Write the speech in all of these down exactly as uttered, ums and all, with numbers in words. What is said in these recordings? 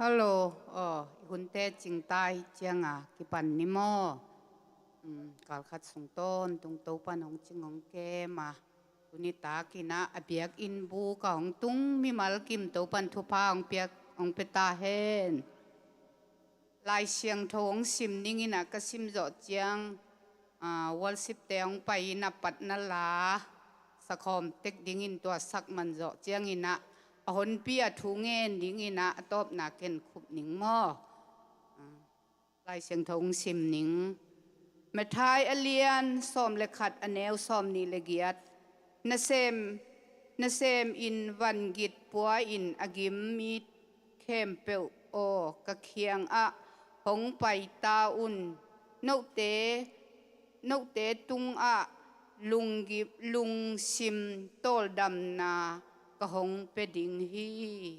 Hello, aw, i hunte cingtai cianga kipan ni maw? Um, kalkhat sung tawntung Topan hong cing hong kem a, tuni takinah a biakinn bu ka hong tung mimal kim Topan thupha hong piak hong pia ta hen. Lai Siangtho hong sim ninginah ka sim zawh ciang, aa, worship-te hong pai inah patna la sakhawm tek dingin tua sak man zawh cianginah a honpi a thu ngen dinginah a tawpna ken khup ning maw? Aa, Lai Siangtho hong sim ning. Matthai a lian sawm le khat a neu sawm nih le giat. Nasem, nasem in vangit pua in a gim mi khempeuh aw, ka kiangah hong pai ta un. Note, note tungah lunggim, lungsim tawldamna ka hong pia ding hi.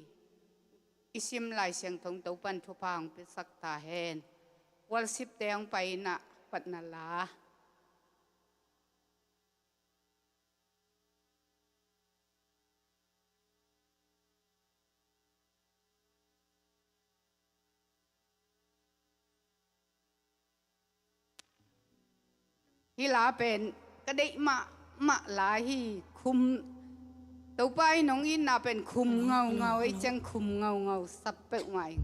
I sim Lai Siangtho Topan thupha hong piasak ta hen. Worship-te hong pai inah patna la. Hih la pen ka deih mahmah la hi. Khum, Topa in hong itna pen khum ngaungau, ei ciang khum ngaungau sap peuhmah ing.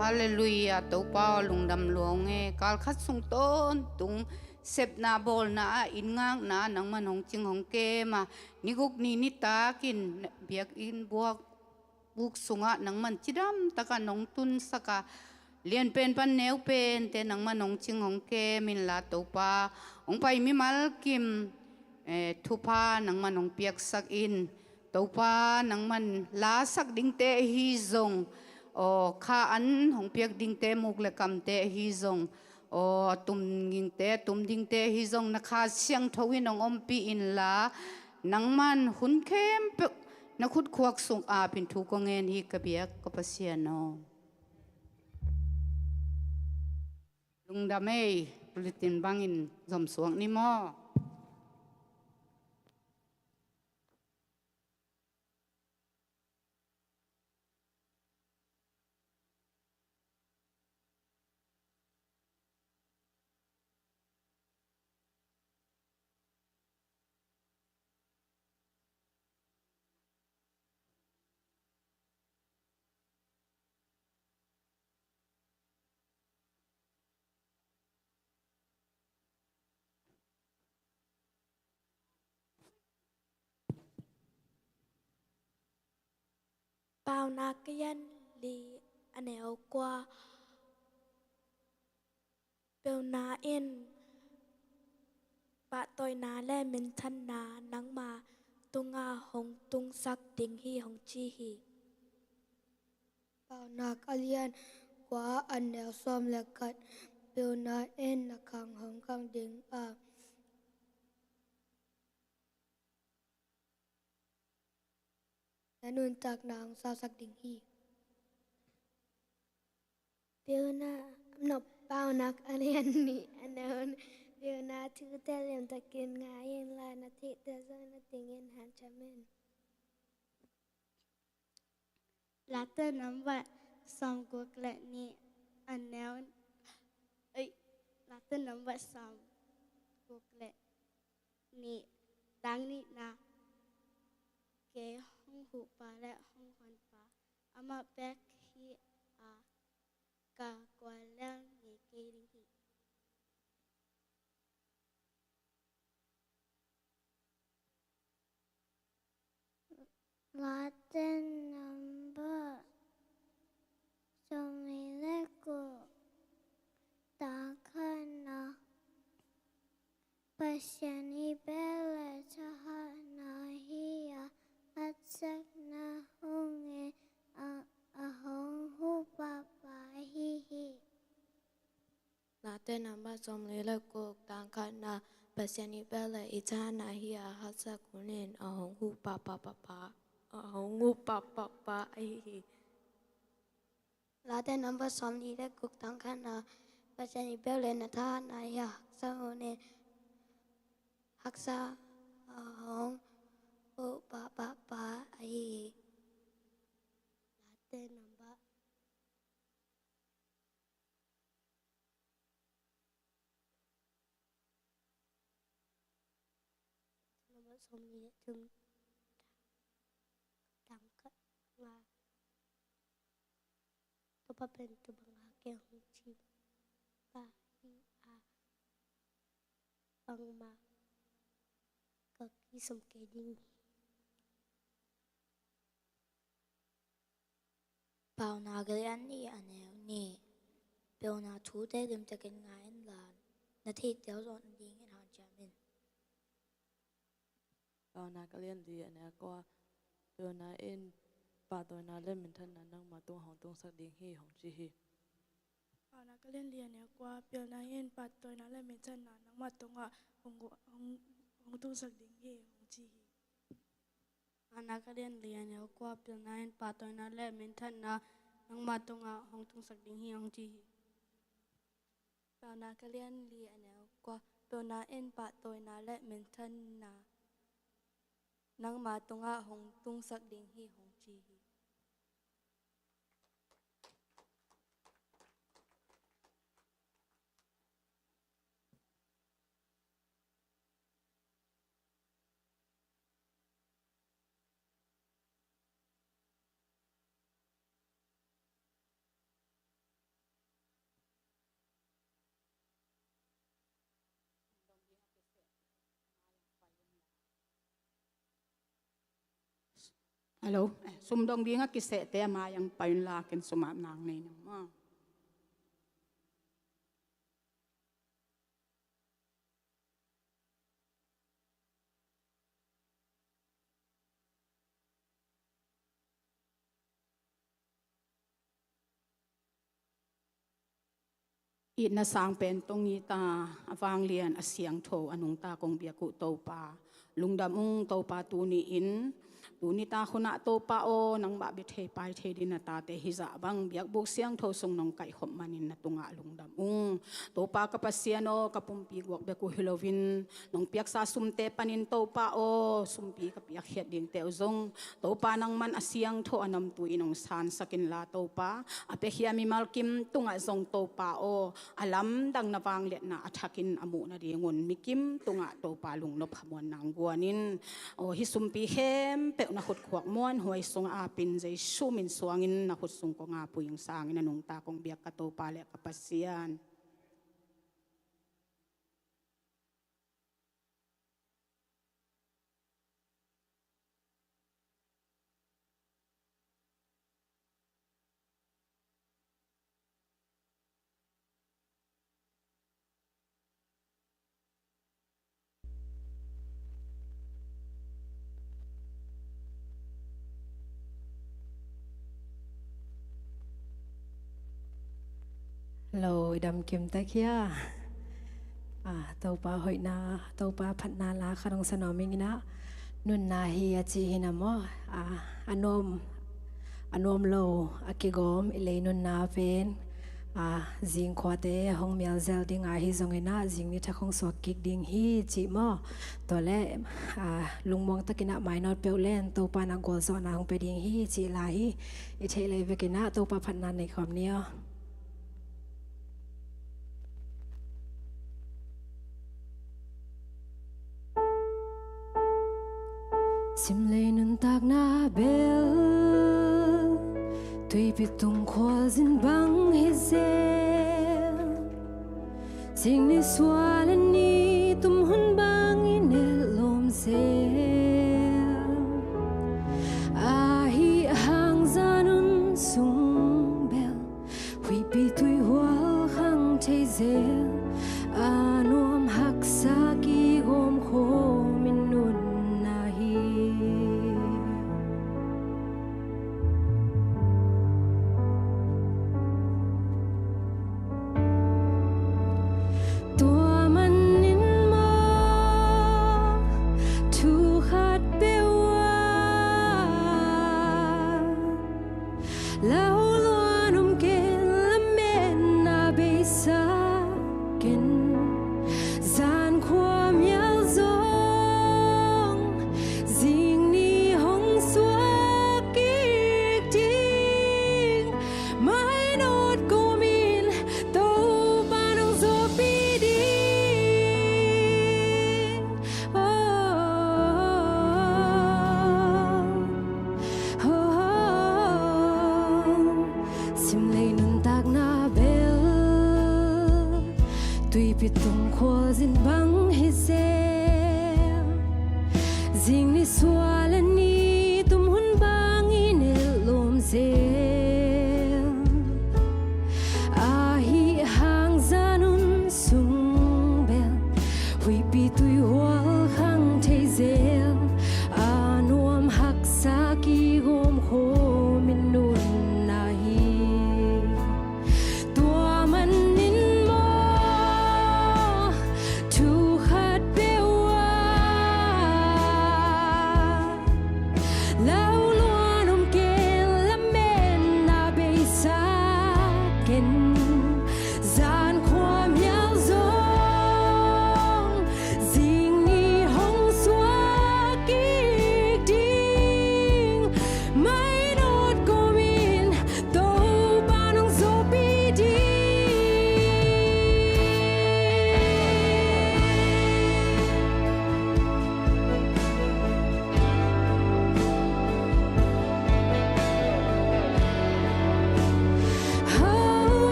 Halleluiah, Topa aw lungdam lua ung e. Kal khat sung tawntung sepna bawlna ah inn ngakna ah nangman hong cing hong kem a, ni guk ni nitakin biakinn buak buk sungah nangman cidam takin hong tunsak a, lianpen pan neupente nangman hong cing hong kem inla Topa, hong pai mimal kim, eh, thupha nangman hong piaksak in. Topa, nangman lasak dingte ahi zong, aw, kha an hong piak dingte, muk le kamte ahi zong, aw, tum dingte, tum dingte ahi zong, na Kha Siangtho in hong ompih inla, nangman hun khempeuh na khutkhuak sung apin thu kong ngen hi ka biak ka Pasian aw. Lungdam ei, bulletin bangin zomsuak ni maw. Paunak a lian li, a neu kua. Pelna in pahtawina le minthanna nangma tunga hong tungsak ding hi, hong ci hi. Paunak a lian kua, a neu sawm le khat. Pelna in na khang hong khang ding a, na nuntakna hong sausak ding hi. Pilna, no, Paunak a lian nih, a neu nih. Pilna thute limtakin ngai inla, na theihte zong na dingin hanciam in. Late nambat sawmguk le nih, a neu, ei, Late nambat sawmguk le nih, tang nihna. Kei hong huhpa le hong honpa, amah bek hi a, ka guallel ngei kei ding hi. Late nambat sawmli le guk, tang khatna. Pasian i bel le thahatna hi a, haksatna hong ngen a, a hong huhpapa ahi hi. Late nambat sawmli le guk, tang khatna. Pasian i bel le i thahatna hi a, haksa hunin a hong huhpapapa, a hong huhpapapa ahi hi. Late nambat sawmli le guk, tang khatna. Pasian i bel le na thahatna hi a, haksa hunin, haksa a hong huhpapapa ahi hi. Late nambat Late nambat sawmli le thum, tang khatna. Topa pen tua banga kei hong cihpa hi a, bangmah ka kisam kei ding hi. Paunak a lian nih, a neu nih. Pilna thute limtakin ngai inla, na theihte zong na dingin hanciam in. Paunak a lian li, a neu kua. Pilna in pahtawina le minthanna nangma tungah hong tungsak ding hi, hong ci hi. Paunak a lian li, a neu kua. Pilna in pahtawina le minthanna nangma tungah hong, hong, hong tungsak ding hi, hong ci hi. Paunak a lian li, a neu kua. Pilna in pahtawina le minthanna nangma tungah hong tungsak ding hi, hong ci hi. Paunak a lian li, a neu kua. Pilna in pahtawina le minthanna nangma tungah hong tungsak ding hi, hong ci hi. Hello. Eh, sum dong ding a kisehte a mai-ah pai un la, ken sum ap nang nei ning maw. Itna sang pen tong it a, a vanglian a siangtho a nungta kong biak uh Topa, lungdam ung Topa. Tuni-in, tuni tak hun ah Topa aw, nangmah bia thei pai thei dingin na tate hizah bang biakbuk siangtho sung nong kaihkhop manin na tungah lungdam ung. Topa ka Pasian aw, ka pumpi guak bek uh hi loin, nong piaksa sumte panin Topa aw, sumpi ka piakkhiat dingte uh zong Topa nangman a siangtho a namtui in hong sansak inla Topa, a piakhia mimal kim tungah zong Topa aw, a lamdang na vangliatna a thakin a muh nadingun mi kim tungah Topa lungnop hamuan nang guan in. Aw, hih sumpi khempeuh na khutkhuak muanhuai sungah apin Jesu min suangin na khut sung kong ap uh ing. Sangin a nungta kong biak ka Topa le ka Pasian. Hello, i dam kim tek hia? Ah, Topa hoihna, Topa phatna la khat hong sa nuam ing. Nunna hi a ci hi na maw. Ah, a nuam, a nuam lo a kigawm i lei nunna pen, ah, zing khuate hong mial zel ding ahi zongin ah, zing ni thak hong suak kik ding hi ci maw. Tua leh, ah, lungmuang takin ah mainawt peuh len Topa na gualzawhna hong pia ding hi ci la hi. I theih lei vekin ah Topa phatna nei khawm ni aw. Simlei nuntakna bel tuipi tung khualzin bang hi zel. Zing ni sual a ni tum hun bang i nelh lawm zel. Ahi hang zan hun sung bel huihpi tuihual khang thei zel. A nuam haksa kigawm khawm in nunna hi. Tua manin maw, thu khat peuh ah lau luan om ken, lametna beisa ken, zan khua mial zong zing ni hong suak kik ding. Mainawt kawmin Topa nong zawhpih ding. Oh, oh, oh. Simlei nuntakna bel tuipi tung khualzin bang hi zel. Zing ni sual a ni tum hun bang i nelh lawm zel. Ahi hang zan hun sung bel huihpi tuihual khang thei zel. A nuam haksa kigawm khawm in nunna hi. Tua manin maw, thu khat peuh ah lau luan om ken, lametna beisa ken, zan khua mial zong zing ni hong suak kik ding. Mainawt kawmin Topa nong zawhpih ding.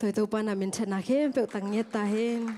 Tua hi, Topa na minthanna khempeuh tang ngiat ta hen.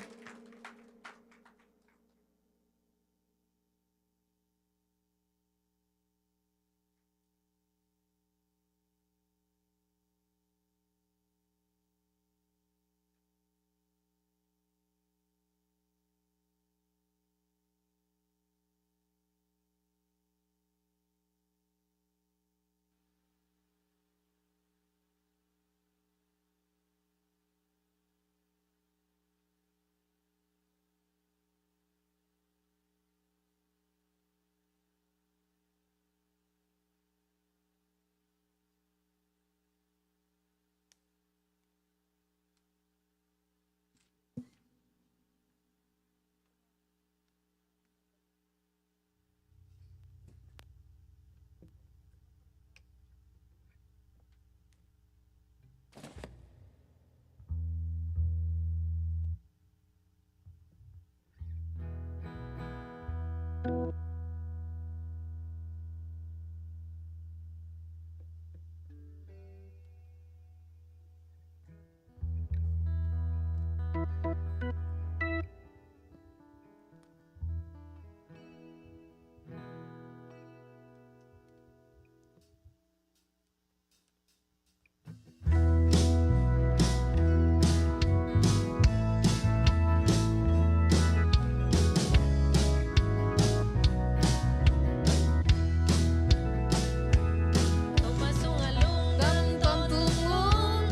Topa sungah lungdam tawntung un,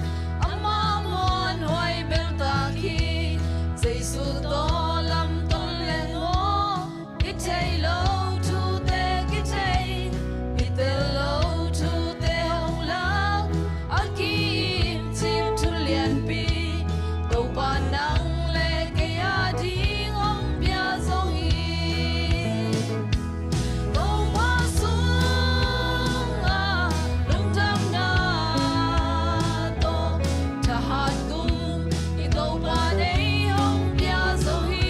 amah muanhuai beltak hi. Jesu tawh lamton leng maw, kithei lo thute kithei, kitel lo thute hong lak, a ki-ipcip thu lianpi, Topa nang le kei ading hong pia zo hi. Topa sungah lungdamna tawh thahat kum i Topa nei hong pia zo hi.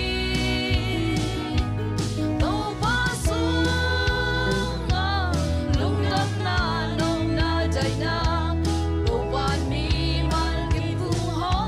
Topa sungah lungdamna, nopna, daihna, Topa mimal kim tung ho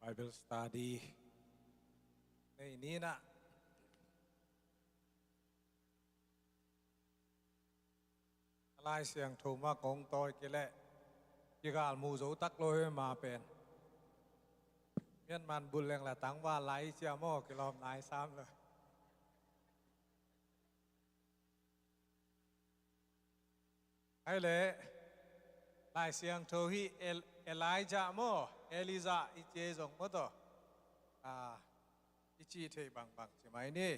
Bible study nei ni in ah, Lai Siangtho mah kong tawi kei leh kigal mu zo tak lo hi. Ma pen mian man bul leng la tangval lai cia maw, kilawm nai sam lo. Hai leh Lai Siangtho hi El-, Elijah maw, Elijah i ci zong maw tawh, ah, i cih theih bangbang ci mai ni.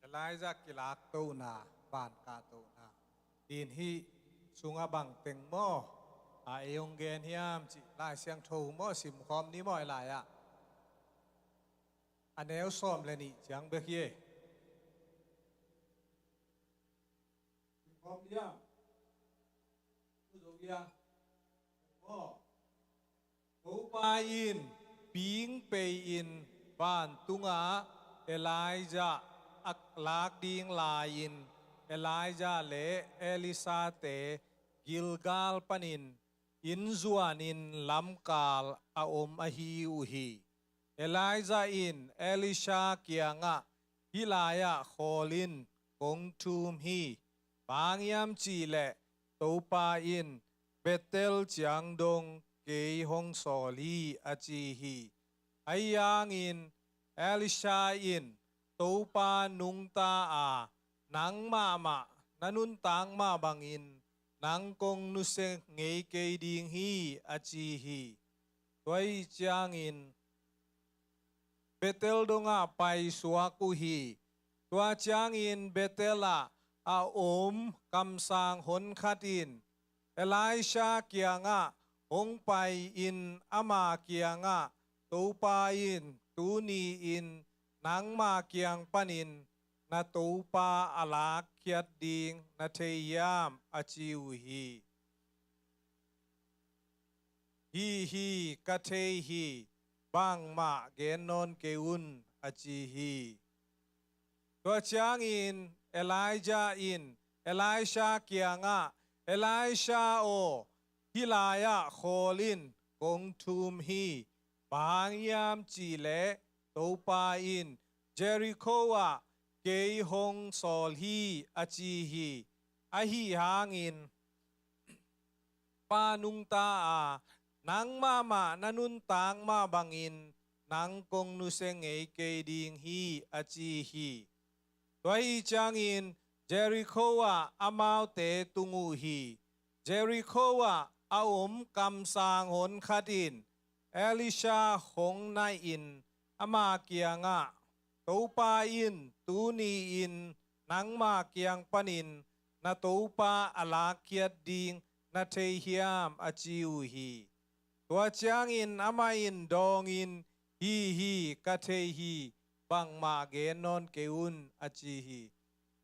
Elijah kilaktohna, van kahtohna, din hih sungah bang teng maw, a, ei hong gen hiam cih Lai Siangtho maw, simkhawm ni maw, ei lai-ah. A neu sawm le nih ciang bek hi. Simkhawm ni a. Mu zo hi a. Maw. Topa in ping pei-in vantungah Elijah a lak ding lai-in, Elijah le Elisha-te Gilgal panin inn zuanin lamkal a om ahi uh hi. Elijah in Elisha kiangah, "Hih lai-ah khawl in, kong thum hi. Bang hang hiam cih leh Topa in Bethel ciang dong kei hong sawl hi," a ci hi. Ahi hangin Elisha in, "Topa nungta a, nang mahmah na nuntak mah bangin nang kong nusia ngei kei ding hi," a ci hi. Tua ahih ciangin Bethel dongah paisuak uh hi. Tua ciangin Bethel ah a om kamsang honkhat in Elisha kiangah hong pai-in ama kiangah, "Topa in tuni-in nangma kiang panin na topa a lakkhiat ding na thei hiam?" a ci uh hi. "Hi hi, ka thei hi, bangmah gen nawn kei un," a ci hi. Tua ciangin Elijah in Elisha kiangah, "Elisha aw, hih lai-ah khawl in, kong thum hi. Bang hang hiam cih leh Topa in Jericho ah kei hong sawl hi," a ci hi. Ahi hangin, "Pa nungta a, nang mahmah na nuntak mah bangin nang kong nusia ngei kei ding hi," a ci hi. Tua ahih ciangin Jericho ah amaute tung uh hi. Jericho ah a om kamsang honkhat in Elisha hong naih-in ama kiangah, "Topa in tuni-in nangma kiang panin na topa a lakkhiat ding na thei hiam?" a ci uh hi. Tua ciangin amah in dawngin, "Hi hi, ka thei hi, bangmah gen nawn kei un," a ci hi.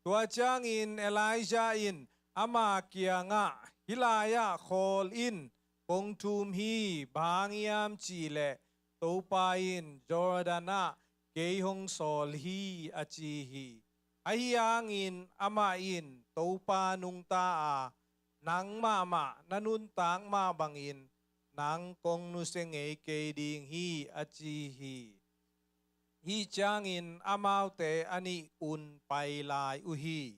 Tua ciangin Elijah in ama kiangah, "Hih lai-ah khawl in, kong thum hi, bang hang hiam cih leh Topa in Jordan ah kei hong sawl hi," a ci hi. Ahi hangin amah in, "Topa nungta a, nang mahmah na nuntak mah bangin nang kong nusia ngei kei ding hi," a ci hi. Hih ciangin amaute a nih un pai lai uh hi.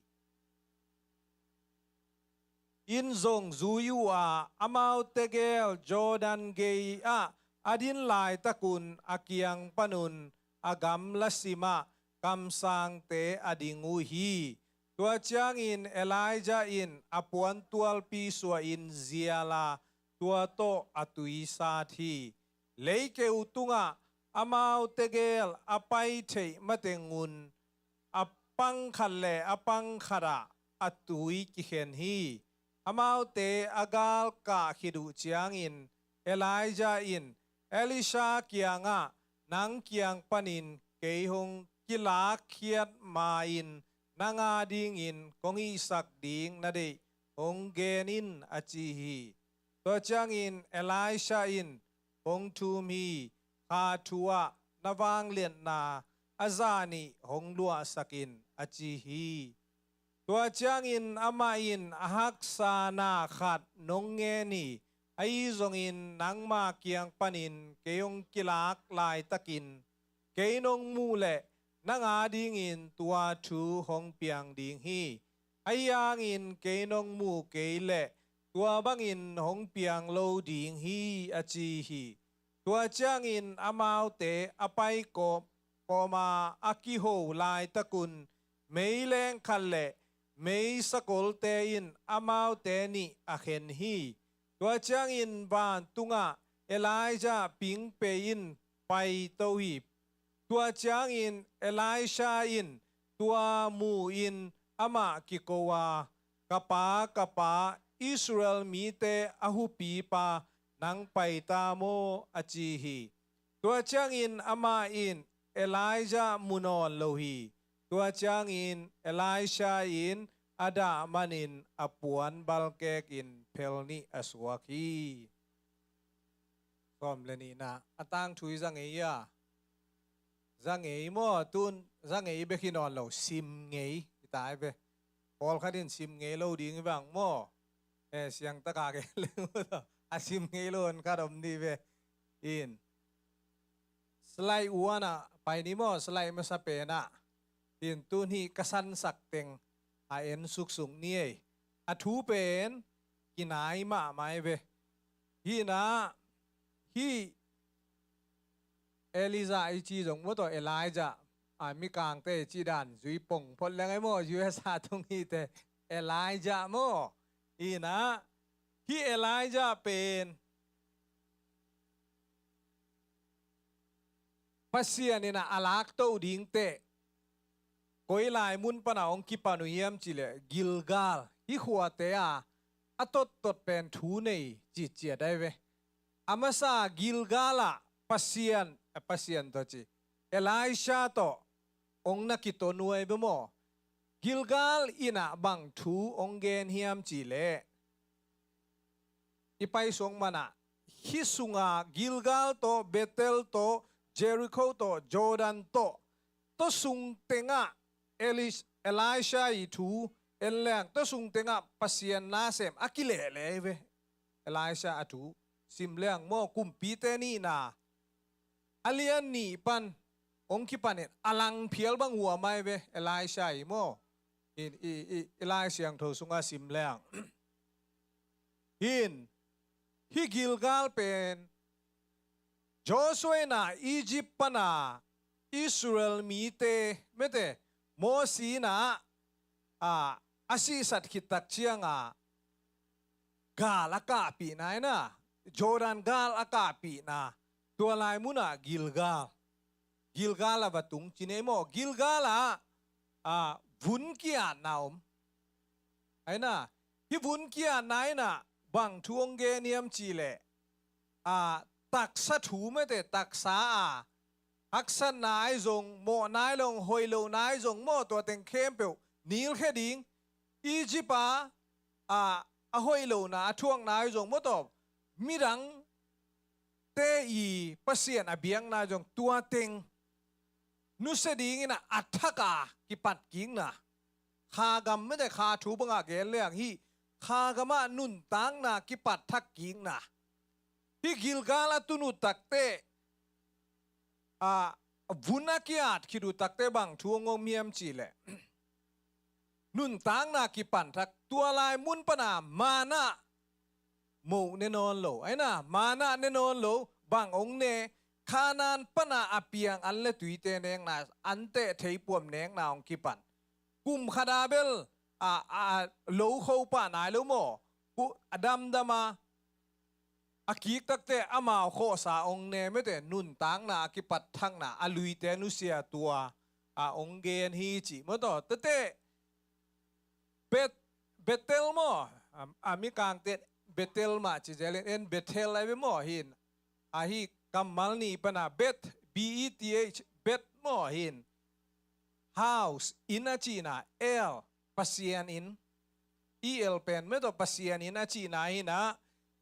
Inn zong zui uh a, amaute gel Jordan gei-ah a din laitakun a kiang panun a gamla simah kamsangte a ding uh hi. Tua ciangin Elijah in a puantualpi suahin zial a, tua tawh a tui sat hi. Leikeu tungah amaute gel a pai theih matengun a pang khat le a pang khatah a tui kikhen hi. Amaute a galkah khit uh ciangin Elijah in Elisha kiangah, "Nang kiang panin kei hong kilakkhiat ma-in nang a dingin kong hihsak ding na deih hong gen in," a ci hi. Tua ciangin Elisha in, "Kong thum hi, kha thu-ah na vangliatna a zah nih hong luahsak in," a ci hi. Tua ciangin amah in a haksa na khat nong ngen hi. Ahi zongin nangma kiang panin kei hong kilak laitakin kei nong muh leh nang adingin tua thu hong piang ding hi. Ahi hangin kei nong muh kei leh tua bangin hong piang lo ding hi, a ci hi. Tua ciangin amaute a pai kawm, kawma a kiho laitakun meileng khat le meisakolte in amaute nih a khen hi. Tua ciangin vantungah Elijah pingpei in paito hi. Tua ciangin Elisha in tua mu-in amah kiko a, "Ka pa, ka pa, Israel mite a hupipa, nang paita maw?" a ci hi. Tua ciangin amah in Elijah mu nawn lo hi. Tua ciangin Elisha in a dah manin a puan balkekin phel nih a suak hi. Sawm le nihna, a tangthu i za ngei a? Za ngei maw? Tun za ngei bek hi nawn lo, sim ngei hi ta ai ve. Pawlkhat in sim ngei lo ding hi bang maw? E, siangtaka ke leng maw, a sim ngei lo in khat om ni ve. In slide one ah pai ni maw, slide masa pen ah. In tun hih ka sansak teng a en suksuk ni ei. A thu pen kinai mahmah ei ve. Hih na, hih Elijah i ci zong maw, tawh Elijah, a, mikangte i ci dan zui pong phot leng ei maw, U S A tung hihte, Elijah maw. Hih na, hih Elijah pen Pasian in a lakto ding teh koi lai mun pana hong kipan uh hiam cih leh Gilgal, hih khuate a a tottot pen thu nei citciat ai ve. A masa Gilgal ah Pasian, a, Pasian tawh ci, Elisha tawh hong na kiton uh ai ve maw. Gilgal in a bang thu hong gen hiam cih leh, i paisuak mana, hih sunga Gilgal tawh, Bethel tawh, Jericho tawh, Jordan tawh, tua sung tengah Elis-, Elisha i thu en leng, tua sung tengah Pasian nasem a kilehleh ei ve. Elisha a thu sim leng maw, Kumpite nihna a lian nih pan hong kipanin a langphial bang huam ai ve, Elisha i maw. In, i, i, i Lai Siangtho sunga sim leng. Hin, hih Gilgal pen Joshua in a Egypt pana Israel mite, mete, Mosi in a, a, a sihsat khit tak cianga gal a kahpihna in a, Jordan gal a kahpihna, tua lai munah Gilgal, Gilgal a va tung ci nei maw. Gilgal ah, a, vun ki-atna om. Ai na, hih vun ki-atna in a bang thu hong gen hiam cih leh, a, taksa thu mete, taksa a haksatna ai zong, mawhna ai zong, hoih lohna ai zong maw, tua teng khempeuh nilkhia ding. Egypt a, a, a hoih lohna a thuakna ai zong maw, tawh midang te i Pasian a biakna zong tua teng nusia dingin a, a thak a kipat kikna. Kha gam mete, kha thu bangah gen leng hih kha gamah nuntakna kipat thak kikna. Hih Gilgal a tun uh takteh, a, vun a ki-at khit uh takteh bang thu hong om hiam cih leh, nuntakna kipan thak, tua lai mun pana manna moh ne nawn lo. Ai na, manna ne nawn lo, bang hong ne, Kanaan pana a piang an le tuite nekna, an teh theipuam nekna hong kipan. Kum khat a bel, a, a, a, lo kho pah nai lo maw. Ku, a damdam a, a kik takteh amau khawhsa hong ne mete, nuntakna a kipat thakna, a luite nusia tua, a, hong gen hi cih maw tawh. Tate, Bet-, Bethel maw, a, a mikangte Bethel mah ci zel in, en Bethel ai ve maw hin. A hih kammal nih pana Beth, B E T H, Beth maw hin. House, inn a cihna, El, Pasian inn. E L pen mete, Pasian inn a cihna hi na.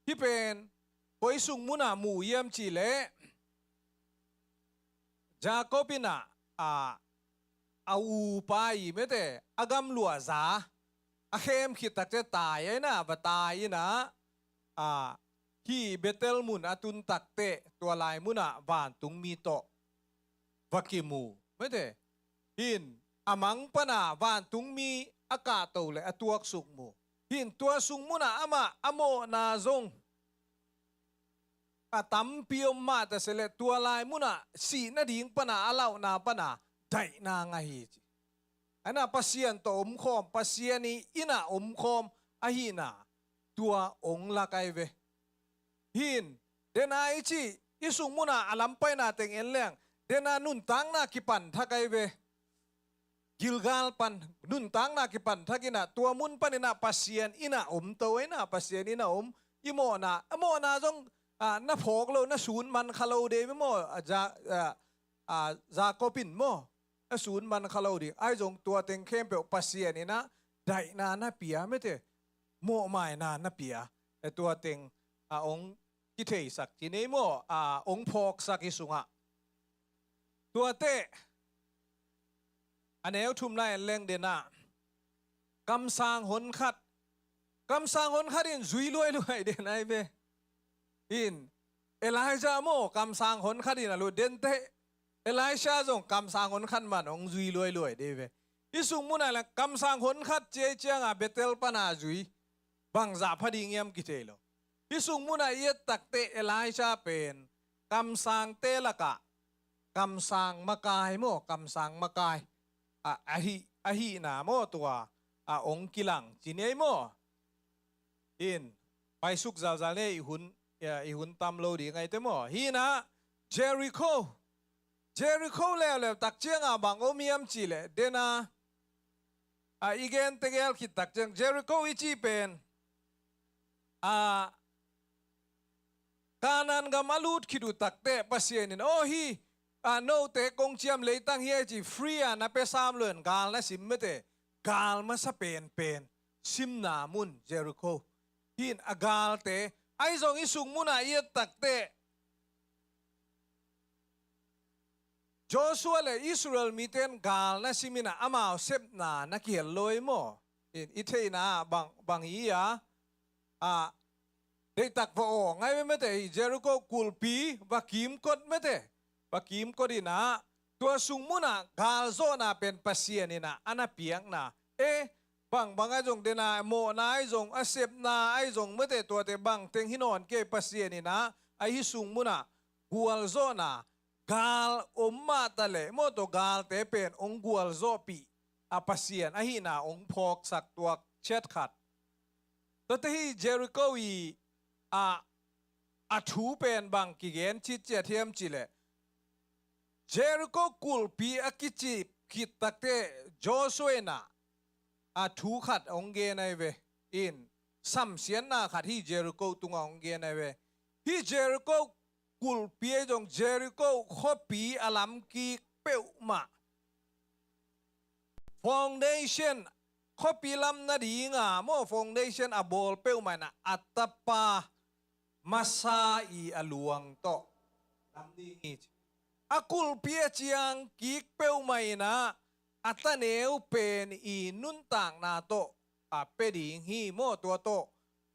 Hih pen koi sung muna mu hiam cih leh, Jacob in a, a, a upa i mete, a gamluah za, a khem khit takteh tai ai na, va tai in a, a, hih Bethel mun a tun takteh tua lai munah vantungmi tawh va kimu. Mete, hin a mang pana vantungmi a kahto le a tuaksuk mu. Hin tua sung munah amah a mawhna zong a tampi om mah ta se le tua lai munah sih nading pana a lauhna pana daihna ngah hi ci. Aina Pasian tawh omkhawm, Pasian i innah omkhawm ahina tua ong lak ai ve. Hin, dena i ci, i sung muna a lampaina teng en leng, dena nuntakna kipan thak ai ve. Gilgal pan nuntakna kipan thak ina, tua mun pan ina Pasian ina om to ina, Pasian ina om, i mawhna, a mawhna zong, a, na phawk lo, na sun man kha lo de ve maw, a, za, a, a, Jacob in maw, a sun man kha lo ding. Ai zong tua teng khempeuh Pasian ina daihna na pia mete, mawhmaina na pia. E tua teng a ong kitheisak ci nei maw, a ong phawksak i sungah. Tuate a neu thumna en leng dena kamsang honkhat. Kamsang honkhat in zui luailuai dena i ve. In Elijah maw, kamsang honkhat in a lut dente. Elisha zong kamsang honkhat man ong zui luailuai de ve. I sung muna la kamsang honkhat ciai cianga Bethel pana zui. Bangzah pha ding iam kithei lo. Hi sung muna i et takte Elisha pen kamsangte lakah kamsang makai maw, kamsang makai a, ahi, ahina maw tua a ong kilang ci nei maw. In paisuk zalzal nei i hun, i hun tam lo ding aite maw. Hina Jericho. Jericho leuleu tak cianga bang om iam ci le dena a, i gen tegel khit tak ciang Jericho i ci pen a, Canaan gam a lut khit uh takte Pasian in aw hi, a, note kong ciam leitang hi a ci free a na pe sam luen gal na sim mete, gal masa penpen simna mun Jericho. Hin a galte ai zong i sung muna i et takte Joshua le Israel miten gal na simina amau sepna na kihel loi maw. In i theina bang, bang i a, a, deitak va aw ngai mete hi Jericho kulpi va kimkot mete. Va kimkot ina tua sung muna galzawhna pen Pasian ina ana piakna. E, bang bang ai zong dena mawhna ai zong a sepna ai zong mete tuate bang teng hi nawn kei Pasian ina a hi sung muna gualzawhna gal om mah ta le maw tawh galte pen ong gualzawhpih a Pasian ahina ong phawksak tuak ciat khat. Tuate hi Jericho i a, a thu pen bang kigen citciat hiam ci le Jericho kulpi a kicip khit takte Joshua ina a thu khat ong gen ai ve. In samsiatna khat hi Jericho tunga ong gen ai ve. Hi Jericho kulpi ai zong Jericho khuapi a lamkik peuhmah foundation, khuapi lam nadinga maw foundation a bawl peuhmah ina a tapa masa i a luang tawh lam ding hi ci. A kulpi a ciang kik peuhmah ina a taneu pen i nuntakna tawh a pe ding hi maw tua tawh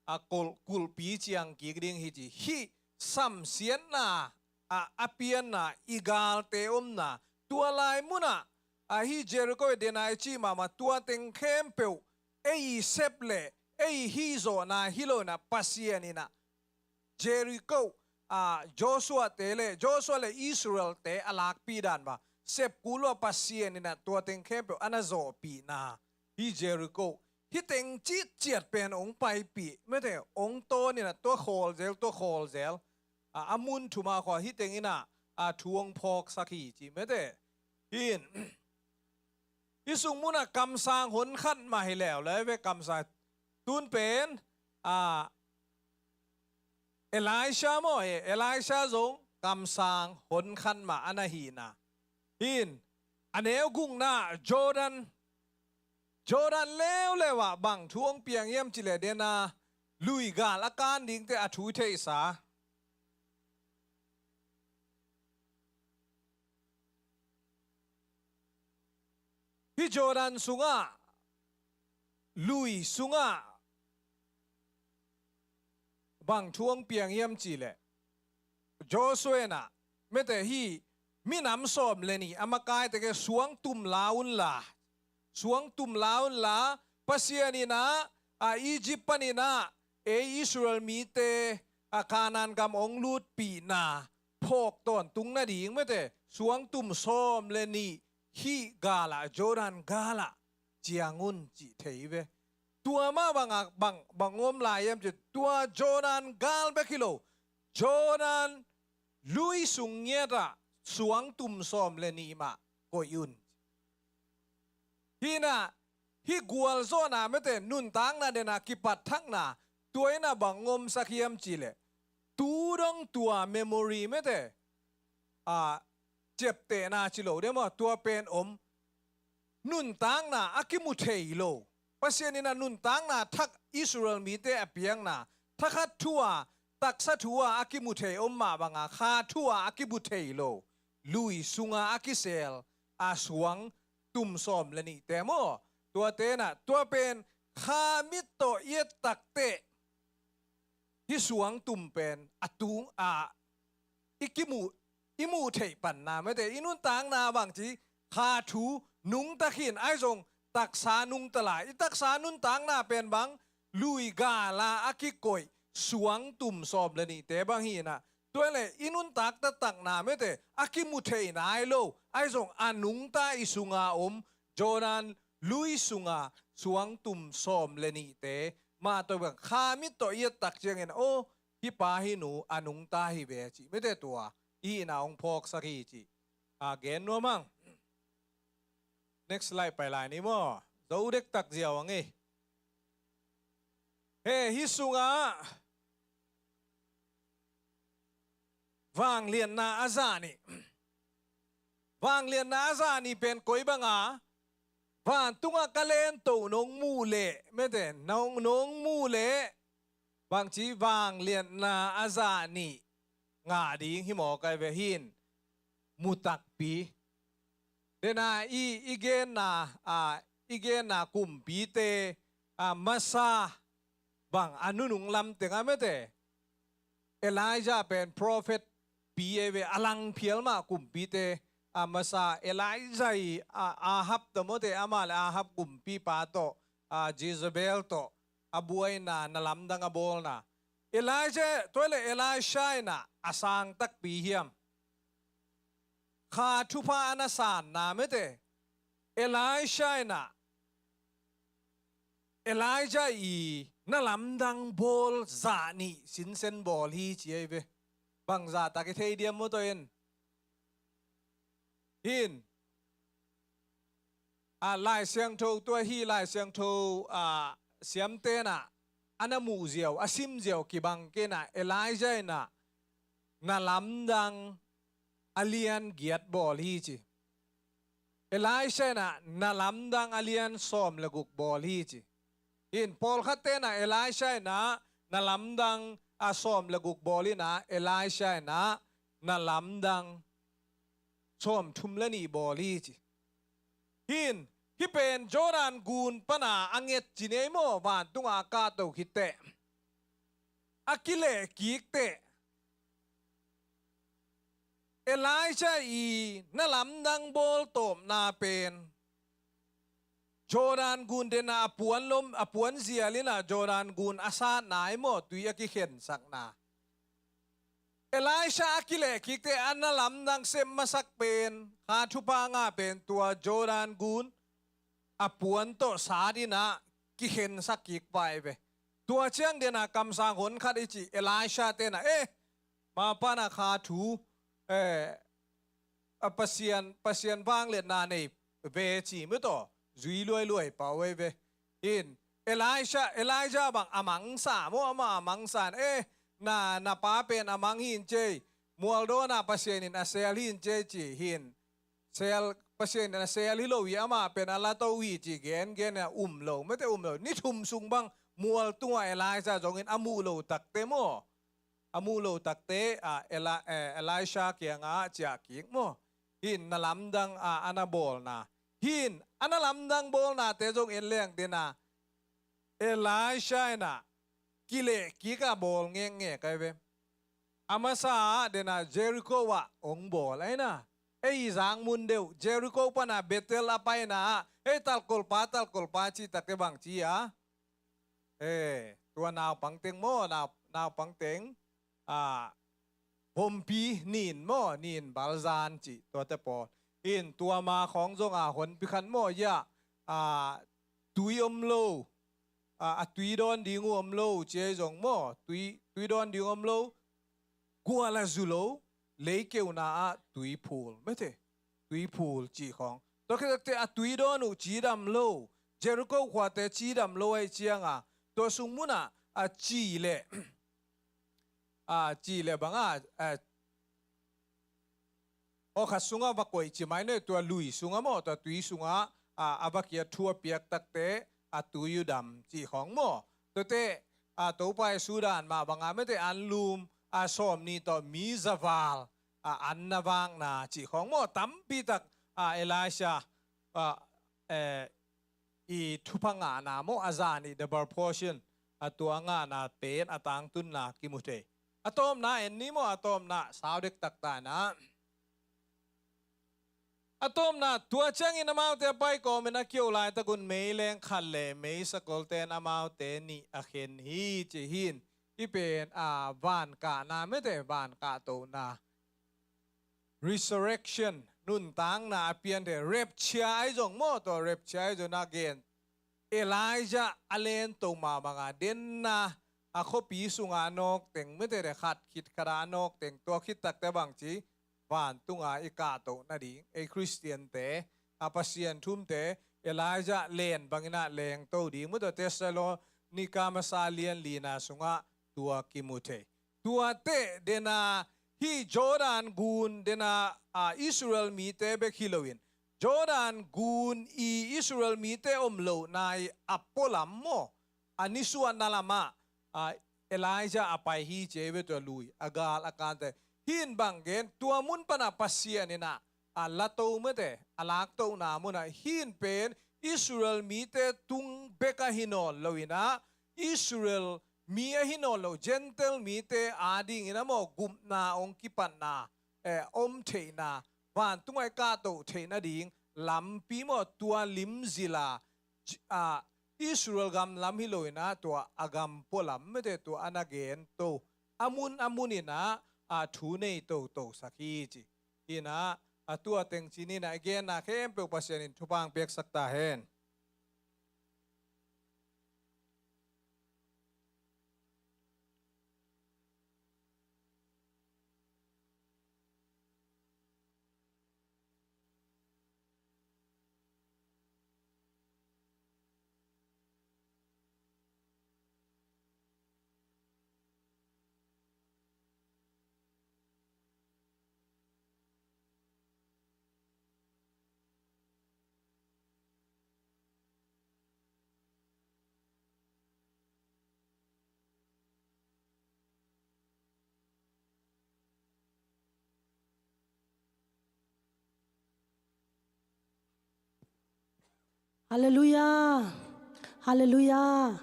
a kul, kulpi ciang kik ding hi ci. Hi samsiatna a, a pianna i galte omna tua lai muna a hi Jericho i dena i ci mahmah tua teng khempeuh ei i sep le ei i hihzawhna hi lo ina Pasian ina Jericho a Joshua te le Joshua le Israel te a lakpih dan ba sep kul lua Pasian ina tua teng khempeuh ana zawhpihna hi Jericho. Hi teng citciat pen ong paipih mete ong tawn ina tua khawlzel tua khawlzel a, a mun thuma khaw hi teng ina a thu ong phawksak hi ci mete. Hin i sung muna kamsang honkhat mah hi leuleu ve kamsang tun pen a Elisha maw hi Elisha zong kamsang honkhat mah ana hina. Hin a neu gukna Jordan Jordan leuleu ah bang thu ong piang hiam ci le dena lui gal a kan dingte a thu theihsa. Hi Jordan sungah lui sungah bang thu hong piang hiam cih leh, Joshua in ah, mete, hih minam sawm le nih a makaite ke suang tum la un la, suang tum la un la, Pasian in ah, a Egypt panin ah ei Israel mite a Kanaan gam hong lutpihna phawk tawntung nading, mete, suang tum sawm le nih hih gal ah, Jordan gal ah ciang un cih thei ve. Tua mah bang a, bang, bang om lai hiam cih, tua Jordan gal bek hi lo, Jordan lui sung ngiat ah suang tum sawm le nih mah koih un. Hih in ah, hih gualzawhna, mete, nuntakna den a kipat thakna, tua in ah bang omsak hiam cih leh, tu dong tua memory, mete, a, ciaptehna ci lo diam aw, tua pen om. Nuntakna a kimu thei lo, Pasian in ah nuntakna thak Israel mite a piakna, thakhat thu a, taksa thu a a kimu thei om mah bang a, kha thu a a kimu thei lo, lui sung a a kisel a suang tum sawm le nihte maw, tuate in ah, tua pen kha mit tawh i et takteh hih suang tum pen a tung a i kimuh, i muh theih panna, mete, i nuntakna bangci, kha thu nungta khin, ahi zong taksa nungta lai. I taksa nuntakna pen bang, lui gal a a kikoih suang tum sawm le nihte bang hi in ah, tua leh i nuntak taktakna, mete, a kimu thei nai lo, ahi zong a nungta i sung a om, Jordan lui sung a suang tum sawm le nihte mah tawh bang kha mit tawh i et tak ciangin, aw, hih pa hih nu a nungta hi ve cih, mete, tua i hihna hong phawksak hi cih a gen nuam hang. Next slide pai lai ni maw. Zo dektak ziau hang ei. He, hih sung ah vangliatna a zah nih. Vangliatna a zah nih pen koi bang a, vantung ah ka lento nong muh leh, mete, nong, nong muh leh, bangci, vangliatna a zah nih ngah ding hi mawk ai ve, hih in mu takpi. Den a i, i genna, a, i genna kumpite, a, masa bang a nunung lam teng ah, mete, Elijah pen prophet pi ei ve, a lang phial mah kumpite a masa, Elijah i, a, Ahab tawh, mete, amah leh Ahab kumpipa tawh, a, Jezebel tawh a buaina, na lamdang a bawlna. Elijah, tua leh Elisha in ah a sang takpi hiam? Kha thupha a na sanna, mete, Elisha in ah Elijah i na lamdang bawl zah nih sinsen bawl hi ci ei ve. Bang zahtak i thei diam maw, tua in? Hih in, a, Lai Siangtho, tua hih Lai Siangtho, a, siamte in ah a na muh ziau, a sim ziau kibang kei in ah, Elijah in ah na lamdang a lian giat bawl hi ci. Elisha in ah na lamdang a lian sawm le guk bawl hi ci. Hih in, pawlkhatte in ah Elisha in ah na lamdang a sawm le guk bawl in ah, Elisha in ah na lamdang sawmthum le nih bawl hi ci. Hih in, hih pen Jordan gun pan a a nget ci ni ei maw, vantung ah a kahto khitteh, a kilehkik teh, Elijah i na lamdang bawl tawpna pen Jordan gun den a, a puan lom, a puan zial in ah Jordan gun a satna hi maw, tui a kikhensakna. Elisha a kilehkik teh a na lamdang sem masak pen, kha thupha ngah pen tua Jordan gun a puan tawh sat in ah kikhensak kik pah ei ve. Tua ciang den a kamsang hon khat i cih Elisha te in ah, eh, mapana kha thu, eh, a Pasian, Pasian vangliatna nei ve ci, mete, zui luailuai pah uh ei ve. Hih in, Elisha, Elijah bang a mangsa maw, amah a mangsa in, eh, na, na pa pen a mang hi in ci ei, mual dawn ah Pasian in a sel hi in ci ei ci. Hih in, sel, Pasian in a sel hi lo hi, amah pen a lato hi ci, gen, gen a um lo, mete, um lo. Ni thum sung bang mual tungah Elijah zong in a muh lo takteh maw, a muh lo takteh, a, Eli-, eh, Elisha kiangah ciah kik maw. Hih in na lamdang a, a na bawlna. Hih in a na lamdang bawlnate zong en leng den a, Elisha in ah kileh kik a bawl ngekngek ai ve. A masa ah dena Jericho ah hong bawl aina. Ei zang mun deuh Jericho pana Bethel a paina ah, ei talkolpa, talkolpa cih takte bang ci a. Eh, tua naupang teng maw, nau, naupang teng, ah, vompi nin maw, nin balzan cih tuate pawl. In tua ma khawng zong a honpi khat maw, ya, ah, tui om lo, ah, a tui dawn ding uh om lo, ci ai zong maw, tui, tui dawn ding om lo, gual a zu lo, leikeuna ah tui phul, mete, tui phul cih khawng. Tua khit takte a tui dawn uh cidam lo, Jericho khuate cidam lo ai cianga, tua sung munah a ci le, a ci le banga, a, aw khat sungah va koih ci mai ne, tua lui sungah maw, tua tui sungah, a, a va kia thu a piak takte, a tui uh dam cih khawng maw. Tuate, a, Topa Jesu dan mah banga mete anlum, a, sawm nih tawh mi zaval, a, an na vakna cih khawng maw. Tampi tak, a, Elijah, a, eh, i thupha ngahna maw, a zan i double portion, a tua ngahna pen a tangtunna kimu thei. A tawpna en ni maw, a tawpna sau dek takta na. A tawpna, tua ciangin amaute a pai kawmin a kio laitakun meileng khat le meisakolte in amaute nih a khen hi ci hin. Hih pen, a, van kahna mete, van kahtohna. Resurrection, nuntakna a pian thei, rapture ai zong maw, tua rapture ai zong na gen. Elijah a lento mah banga denna, a khuapi sunga nawk teng, mete de khat khit khata a nawk teng, tua khit takte bang ci, vantunga i kahtoh nading, ei Khristiante, a Pasian thumte, Elijah len bangin a lengto ding, mete Thessalonika masa lian lina sungah tua kimu thei. Tuate dena hih Jordan gun dena, a, Israel mite bek hi loin, Jordan gun i Israel mite om lohna i a pualam maw, a nisuahna lamah, a, Elijah a pai hi ci ei ve tua lui, a gal a kante. Hih in bang gen, tua mun pana Pasian in a, a lato mete, a laktohna munah hih in pen Israel mite tung bek ahi nawn loin a, Israel mi ahi nawn lo, Gentile mite adingin a maw gupna hong kipatna, eh, om theihna, vantungah i kahtoh theih nading lampi maw, tua limzila, j-, ah, Israel gam lam hi loin a, tua a gam pualam mete tua a na gen to, a mun a munin a, a thu nei totosak hi ci. Hi na, a tua teng ci ni na, i genna khempeuh Pasian in thupha hong piaksak ta hen. Halleluiah. Halleluiah.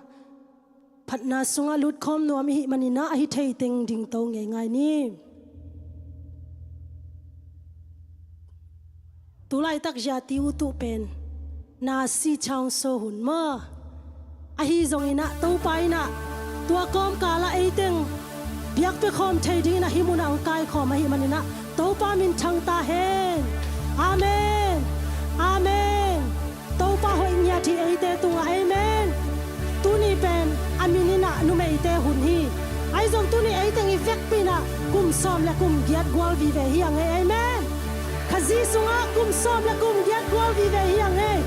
Phatna sungah lutkhawm nuam i hih manin ah, a hi thei teng dingto ngeingai ni. Tu laitak zia ti uh tuh pen Nasi Chaung So hun maw. Ahi zongin ah, Topa in ah, tua kawmkal ah ei teng biakpiakhawm thei dingin ah hih munah hong kaikhawm ahih manin ah, Topa minthang ta hen. Amen. Amen. Topa hoih ngiat hi eite tungah. Amen. Tuni pen a min in ah numeite hun hi. Ahi zong tuni ei teng i vekpi in ah kum sawm le kum giat gual vive hi a ngei. Amen. Khazih sungah kum sawm le kum giat gual vive hi a ngei.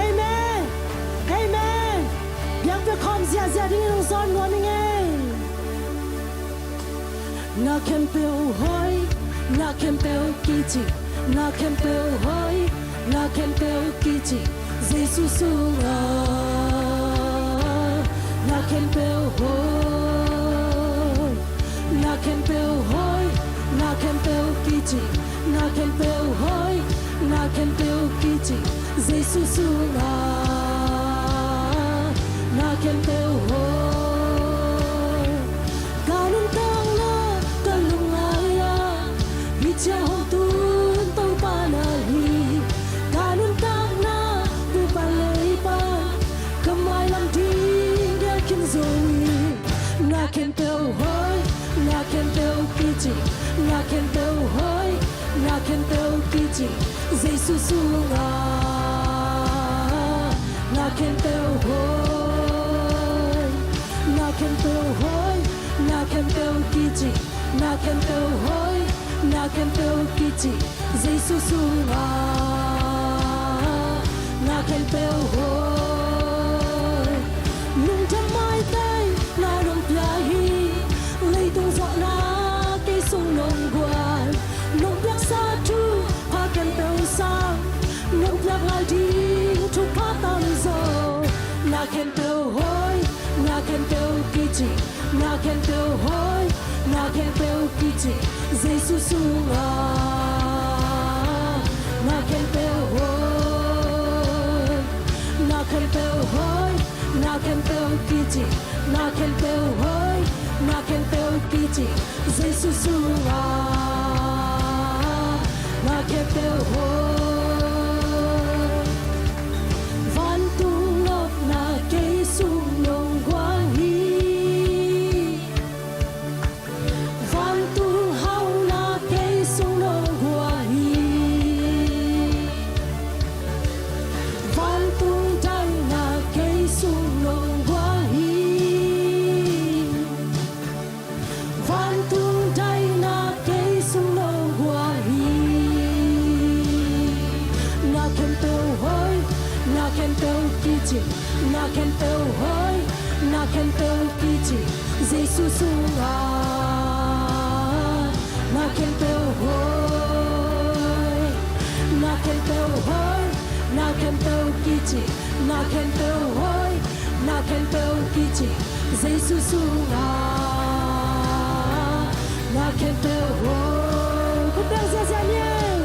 Amen. Amen. Biakpiakhawm ziahziah dingin hong zawn nuam i ngei. Na khempeuh hoih, na khempeuh kici, na khempeuh hoih, na khempeuh kici, Jesu sungah. Na khempeuh hoih, na khempeuh hoih, na khempeuh kici, na khempeuh hoih, na khempeuh kici, Jesu sungah. Na khempeuh hoih. Na khempeuh hoi, na khempeuh kici, na khempeuh hoi, na khempeuh kici, Jesu sunga. Na khempeuh hoi, na khempeuh hoi, na khempeuh kici, na khempeuh hoi, na khempeuh kici, Jesu sunga. Na khempeuh hoi. Lungdam maitang na nong pia hi. Leitung zawhna kei sung nong guan. Nong piaksa thupha khempeuh sang nong piak ngal ding thupha tamzaw. Na khempeuh hoi, na khempeuh kici, na khempeuh hoi, na khempeuh kici, Jesu sunga. Na khempeuh hoi, na khempeuh hoi, na khempeuh kici, na khempeuh hoi, na khempeuh kici, Jesu sunga. Na khempeuh hoi. Vantung nopna kei sung nong guan hi. Vantung hauhna kei sung nong guan hi. Vantung daihna kei sung nong guan hi. Vantung daihna kei sung nong guan hi. Na khempeuh hoi, na khempeuh kici, na khempeuh hoi, na khempeuh kici, Jesu sunga. Na khempeuh hoi, na khempeuh hoi, na khempeuh kici, na khempeuh hoi, na khempeuh kici, Jesu sunga. Na khempeuh hoi. Khut beng ziahziah ni ei.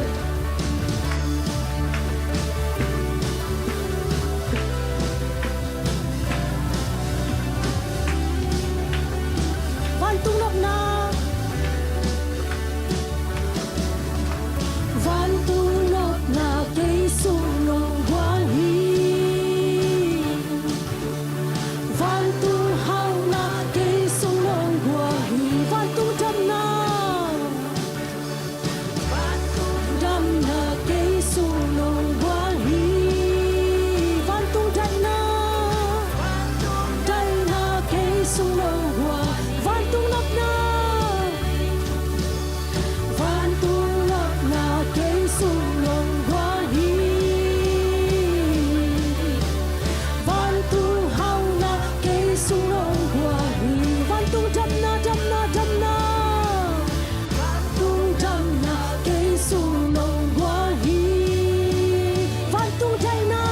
Vantung nopna. Vantung nopna kei sung nong guan hi. Vantung hauhna kei sung nong guan hi. Vantung damna. Vantung damna kei sung nong guan hi. Vantung daihna. Vantung daihna kei sung nong guan. Vantung nopna. Vantung nopna kei sung nong guan hi. Vantung hauhna kei sung nong guan hi. Vantung damna, damna, damna. Vantung damna kei sung nong guan hi. Vantung daihna.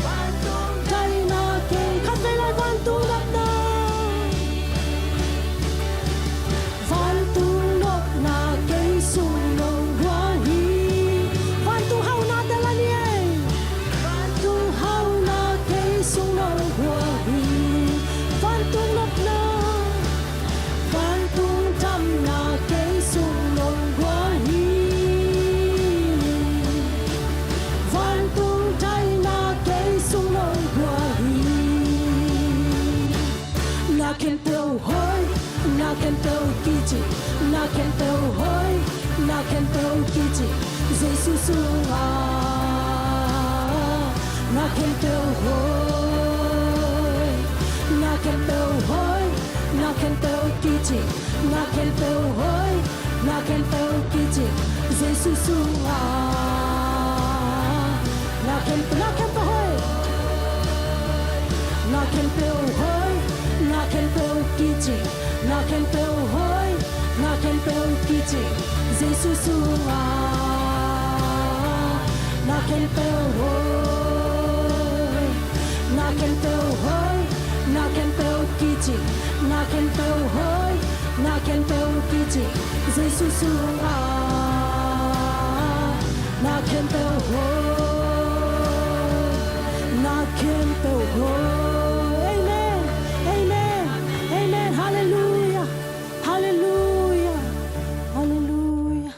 Vantung daihna kei. Khatvei lai vantung nopna. Vantung nopna kei sung nong guan hi. Vantung hauhna tala ni ei. Vantung hauhna kei sung nong guan hi. Vantung nopna. Vantung damna kei sung nong guan hi. Vantung daihna kei sung nong guan hi. Na khempeuh hoi, na khempeuh kici, na khempeuh hoi, na khempeuh kici, Jesu sunga. Na khempeuh hoi, na khempeuh hoi, na khempeuh kici, na khempeuh hoi, na khempeuh kici, Jesu sunga. Na khempeuh, na khempeuh hoi. Na khempeuh hoi, na khempeuh kici, na khempeuh hoi, na khempeuh kici, Jesu sunga. Na khempeuh hoi, na khempeuh hoi, na khempeuh kici, na khempeuh hoi, na khempeuh kici, Jesu sunga. Na khempeuh hoi, na khempeuh hoi. Amen. Amen. Amen. Halleluia. Halleluia. Halleluia.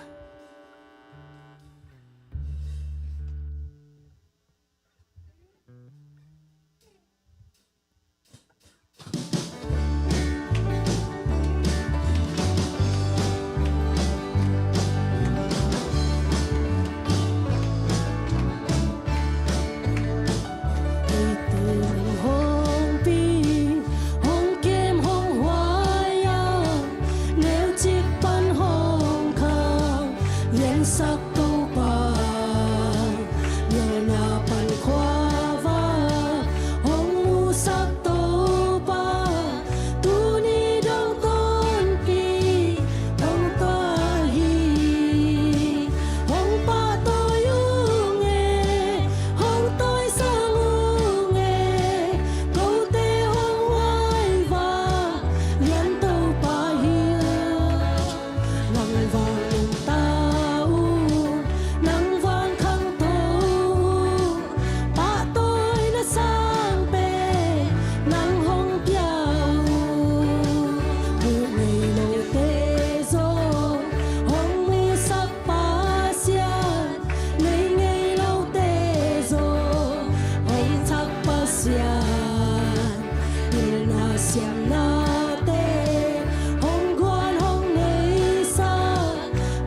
Pasian, pilna siamnate hong guan hong neisa,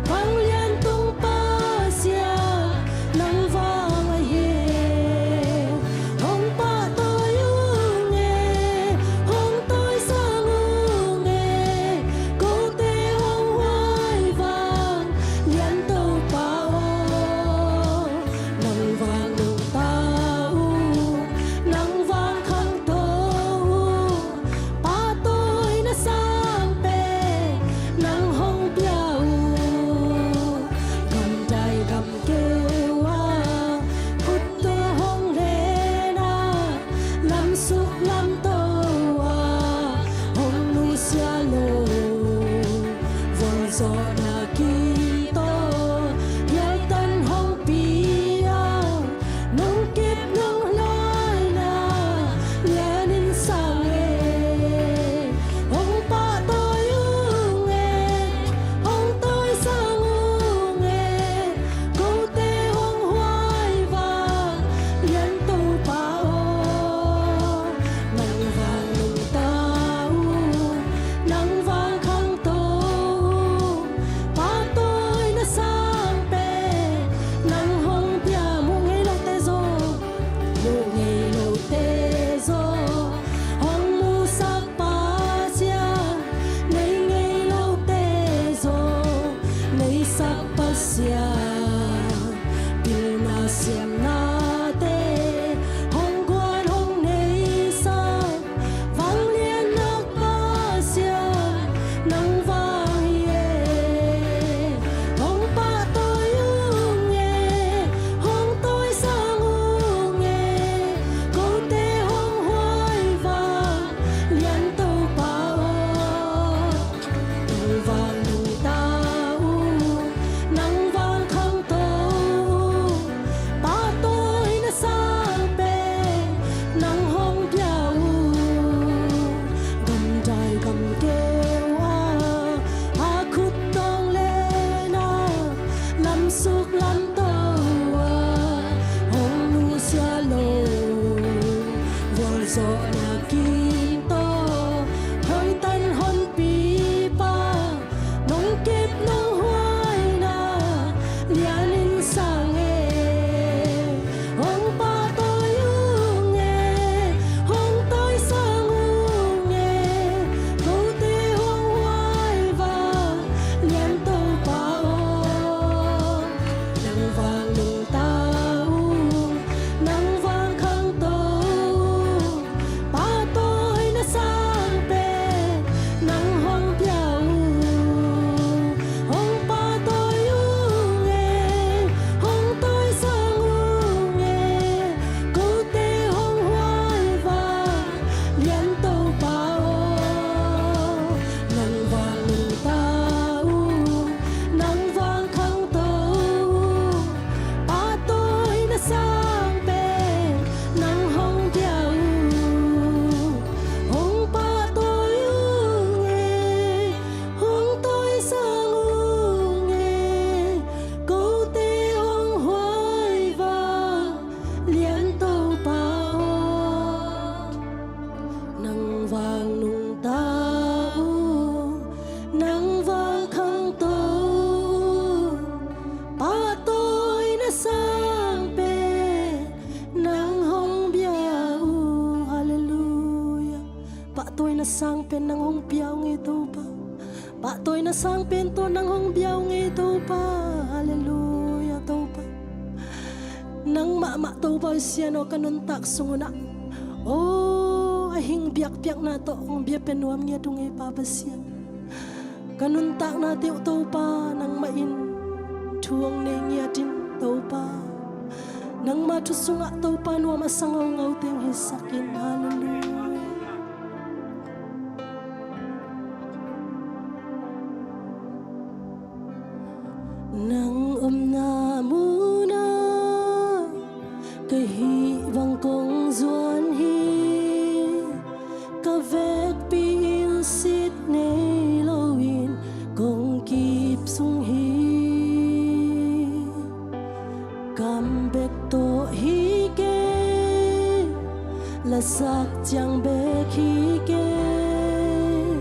vanglian tung Pasian, nang vang ahi e. Hong pahtawi ung e, hong tawisang ung e, kote hong huai vanglian Topa aw. Nang vang nungta ung, nang vang khangto ung, pahtawina sang pen nang hong pia ung. Gamdai gamkeu a khut tawh hong len a, lamsuk lamto a hong nusia lo, vualzawhna kim tawh hiaitan hong pia, nong kep nong huaina lianin sang e. Hong pahtawi ung e, hong tawisang ung e, kote hong huai vanglian Topa aw. Nang vang nungta ung, nang vang khangto ung, pahtawina sang pen nang hong pia. Muh ngei lote zong, muh ngei lote zong hong musak Pasian, nei ngei lote zong neisak Pasian, pilna siamnate hong guan hong neisa, vanglian nak Pasian, nang vang hi e. Hong pahtawi ung e, hong tawisang ung e, kote hong huai vanglian Topa aw. Nang vang nungta ung, nang vang khangto ung, pahtawina sang pen nang hong pia ung. Gamdai gamkeu a, a khut tawh hong len a, lamsuk lamto a hong nusia lo, vualzawhna kim tawh hiaitan hong pia, nong kep nong huaina lianin sang e. Hong pahtawi ung e, hong tawisang ung e, kote hong huai vanglian Topa aw. Nang vang nungta ung, nang vang khangto ung, pahtawina sang pen nang hong pia ung. Hong pahtawi ung e, hong tawisang ung e, kote hong huai vanglian Topa aw. Nang vang nungta ung, nang vang khangto ung, pahtawina sang pen nang hong pia ung. Hong pahtawi ung e, hong tawisang ung e, kote hong huai vanglian Topa aw. Nang vang nungta ung, nang vang khangto ung, pahtawina sang pen nang hong pia ung. Halleluiah. Pahtawina sang pen nang hong pia ung e Topa. Pahtawina sang pen tawh nang hong pia ung e Topa. Halleluiah Topa. Nang mahmah Topa Pasian aw, ka nuntak sung un ah, aw, a hing biakpiakna tawh hong biapia nuam ngiat ung e Pa Pasian. Ka nuntaknate uh Topa nangmah in thu hong nei ngiat in Topa. Nangma thu sungah Topa nuam a sa ngaungau teng hisak in. Halleluiah. Nang omna munah ka hih bang kong zuan hi. Ka vekpi in sit nei loin kong kip sung hi. Kam bek tawh hi kei, Lasak ciang bek hi kei,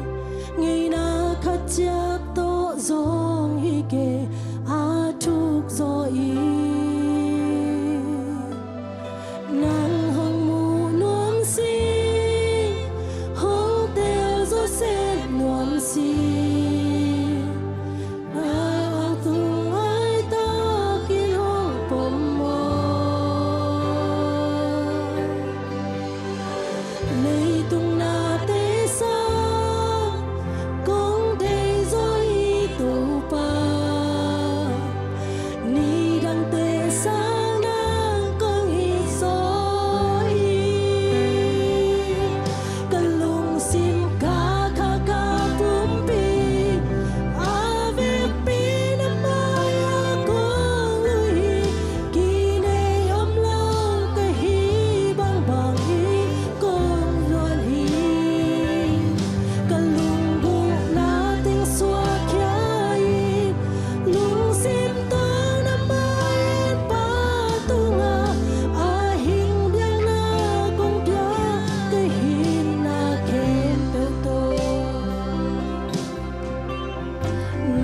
ngeina khat ciat tawh zong hi kei, a thuk zaw in. Nang hong mu nuam si, hong tel zaw sep nuam si. Nang a tung ai takin hong pom maw? Leitung nate sang kong thei zaw hi Topa. Nidangte sang nang kong it zaw hi. Ka lungsim ka kha ka pumpi a vekpi na mai-ah kong lui hi. Kinei om lo ka hih bangbang in kong zuan hi. Ka lunggulhna teng suakkhia in, lungsim tawh na mai-en pa tungah a hing biakna kong pia, ka hihna khempeuh tawh.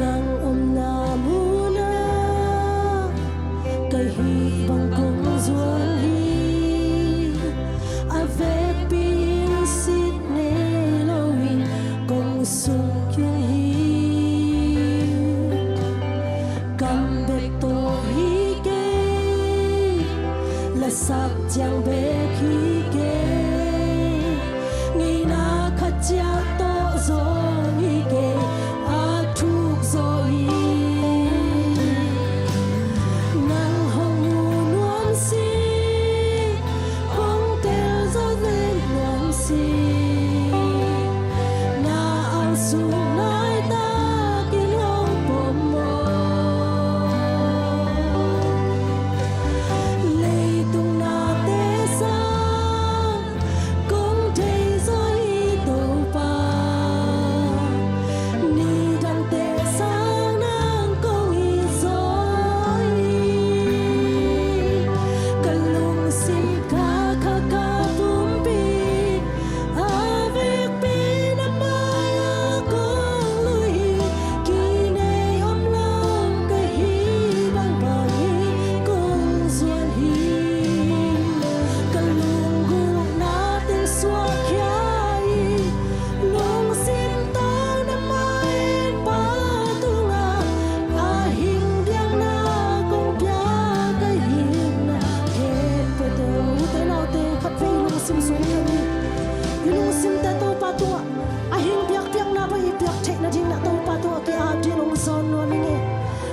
Nang omna munah ka hih bang kong zuan hi. A vekpi in sit nei loin kong sungkiang hi. Kam bek tawh hi kei, lasak ciang bek hi kei, ngeina khat ciat tawh zong hi kei, a thuk zaw hi. Nang hong mu nuam si, hong tel zaw sep nuam si. Na ang sung nai takin hong pom maw? Leitung nate sang kong thei zaw hi Topa. Nidangte sang nang kong it zaw hi. Ka lungsim ka kha ka pumpi a vekpi na mai-ah kong lui hi. Kinei om lo ka hih bangbang in kong zuan hi. Ka lunggulhna teng suakkhia in, lungsim tawh na mai-en pa tungah a hing biakna kong pia, ka hihna khempeuh tawh. Ute naute, khatvei lungsim sung khat ni. I lungsimte Topa tungah a hing biakpiakna bang i piak theih nadingin ah Topa tungah ki-ap dingin hong zawn nuam ing e.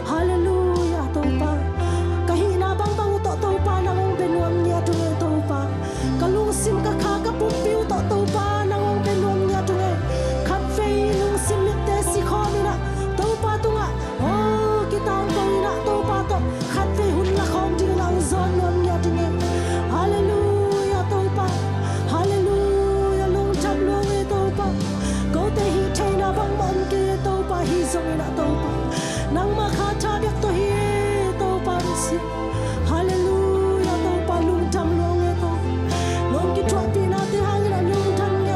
Halleluiah Topa. Ka hihna bangbang uh tawh Topa nang hong bia nuam ngiat ung e Topa. Ka lungsim ka kha ka pumpi uh tawh Topa nang hong bia nuam ngiat ung e. Khatvei lungsim mitte sikhawm in ah Topa tungah, aw, kitangko in ah Topa tawh khatvei hun la khawm dingin ah hong zawn nuam ngiat ing e. Halleluiah Topa. Halleluiah, lungdam lua ung e Topa. Kote hih theihna bangmah om kei e Topa, ahi zongin ah Topa, nangmah kha tha bek tawh hi e Topa, Messiah. Halleluiah Topa, lungdam lua ung e Topa. Nong kithuahpihnate hangin ah lungdam nge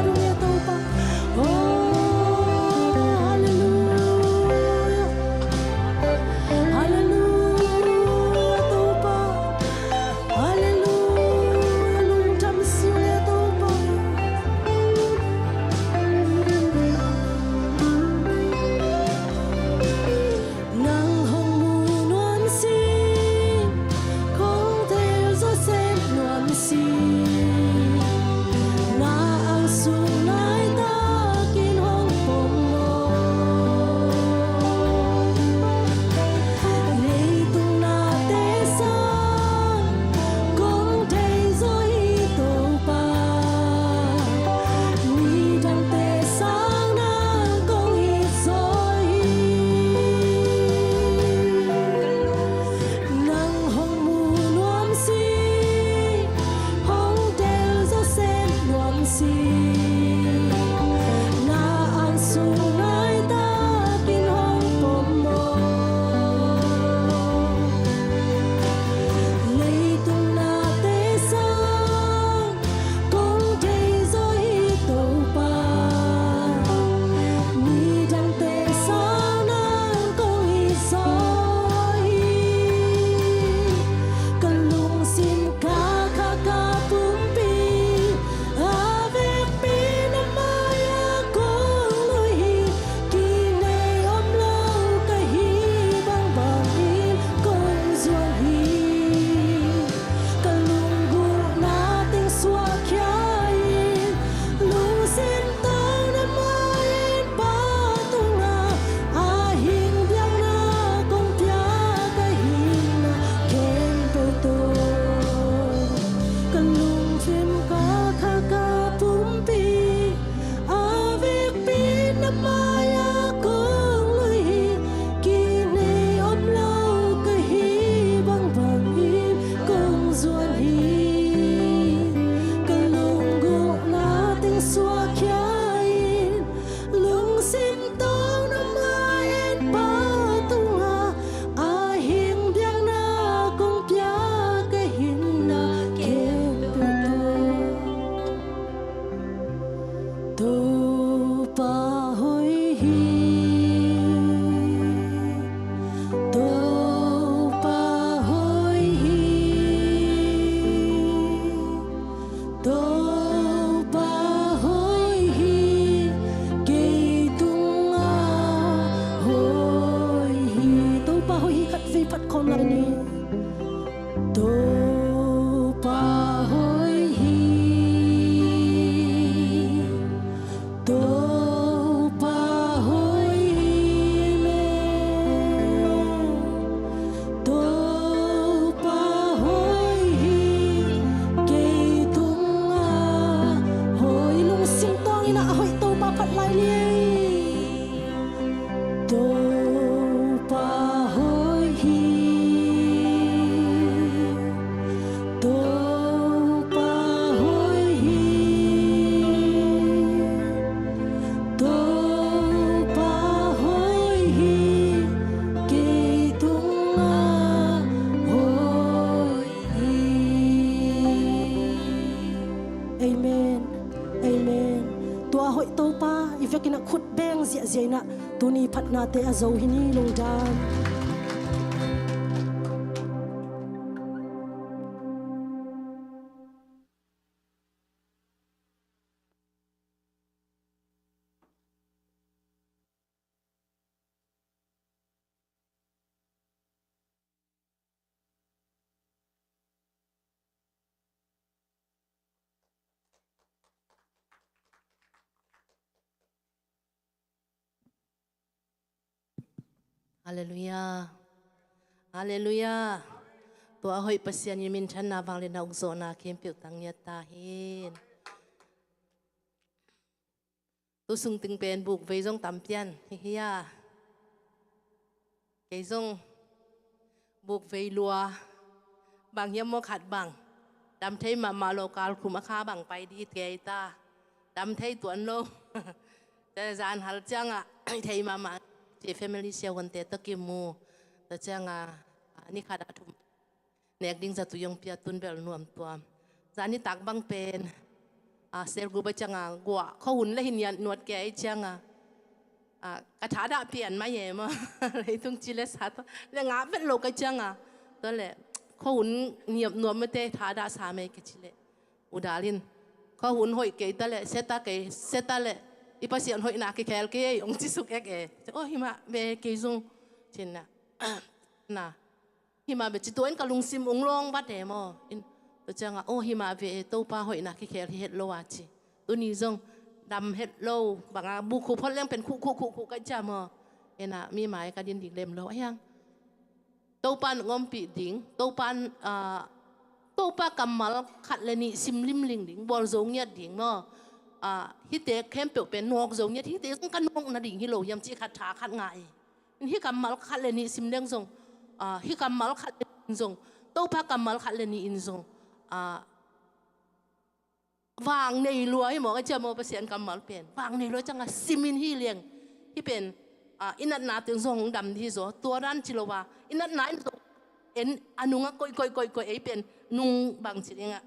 Amen. Tua hoih Topa, i vekin a khut beng ziahziah in ah tuni phatnate a zo hi ni, lungdam. Halleluiah. Halleluiah. Tua a hoih Pasian i minthanna vangliatna uk zawhna khempeuh tang ngiat ta hen. Tu sung ting pen bukvei zong tam pian hi hi a. Kei zong bukvei lua, bang hiam maw khat bang. Dam thei mahmah lo, kalkhum a kha bang pai di kei ta. Dam thei tuan lo. Tua zan hal ciangah thei mahmah ci family siahuante tawh kimu. Tua ciangah ni khat a thum nek ding zatu yong pia tun bel nuam tuam. Zani tak bang pen, a, cell group a cianga guah khuahun le hin yan nuat kei cianga, a, ka thadah pian mai e maw. Leitung ci le sa to le ngah vet lo ka cianga. Tua le khuahun niam nuam mate thadah sa mai ka ci le. U Dal in khuahun hoih kei ta le seta kei seta le i Pasian hoihna kikhel kei ei ong ci suk ek e. O himah ve kei zong cin na. Na. Himah ve ci tua in ka lungsim ung lawng vat e maw. In tua ciangah aw himah ve e Topa hoihna kikhel hi het lo a ci. Tuni zong dam het lo banga bukhu phot leng pen khuh khuh khuh khuh ka cia maw. Ena mi mai ka din dik lem lo a hiang. Topa in ngompih ding, Topa in, ah, Topa kammal khat le nih sim limling ding, bawl zo ngiat ding maw. Ah, hite khempeuh pen nawk zo ngiat, hite zong ka nawk nading hi lo hiam ci khat tha khat ngah e. In hih kammal khat le nih sim deng zong, ah, hih kammal khat le nih in zong, Topa kammal khat le nih in zong, ah, vang nei lua hi maw, ka cia maw Pasian kammal pen. Vang nei lua ciangah simin hi liang. Hih pen, ah, i natna teng zong dam hi zaw. Tua dan ci lo a. I natna in zong en a nungah koih, koih, koih, koih ei pen. Nung bang ci dingah.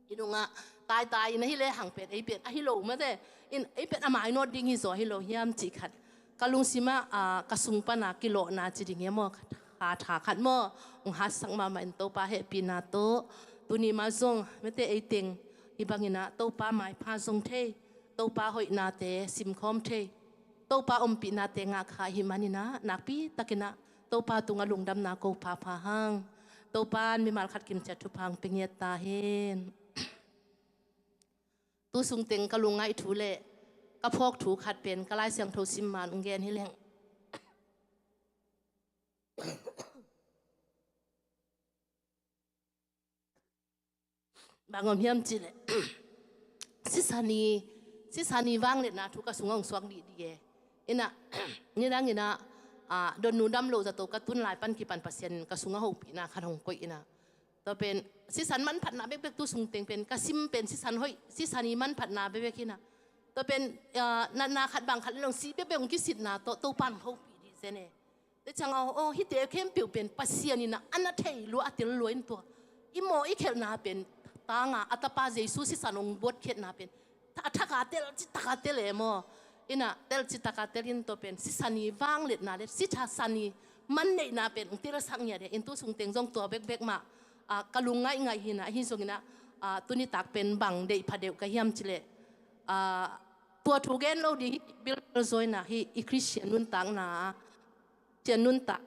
I nungah tai tai in ahi le hang pen ei pen ahi lo mate in ei pen a mainawt ding hi zaw hi lo hiam cih khat ka lungsimah, ah, ka sung pana kilawhna ci ding hi maw khat khat khat maw hong hatsak mahmah in Topa hehpihna tawh tuni mah zong mate ei teng hi banginah Topa maipha zong thei Topa hoihnate simkhawm thei Topa ompihnate ngah kha ahih maninah nakpi takinah Topa tungah lungdamna ko phapha hang. Topa in mimal khat kimciat thupha hong pia ngiat ta hen. Tu sung teng ka lungngaih thu le ka phawk thu khat pen ka Lai Siangtho sim man hong gen hi leng. Bang om hiam cih leh sisan i, sisan i vangliatna thu ka sungah hong suak dihdih e. Inah nidang inah, ah, donnu dam loh zato ka tun lai pan kipan Pasian in ka sungah hopihna khat hong koih inah. Tua pen sisan manphatna bekbek tu sung teng pen ka sim pen sisan hoih, sisan i manphatna bekbek inah. Tua pen, ah, natna khat bang khat le long si bekbek hong kisitna tawh Topa in hong hopih dih zen e. Tua ciang aw, aw, hihte khempeuh pen Pasian in a na thei lua a tel lua in tua. I maw i khelhna pen tanga a tapa Jesu sisan hong buatkhiatna pen a thaka tel, citaka tel e maw. Inah tel citaka tel in tua pen sisan i vangliatna le sisan i manneihna pen hong telsak ngiat e. In tu sung teng zong tua bekbek mah, ah, ka lungngaih ngaih hinah ahi zonginah, ah, tunitak pen bang deih phadeuh ka hiam cileh, ah, tua thu gen lo dih hi bilbel zawina hi i Khristian nuntakna Khristian nuntak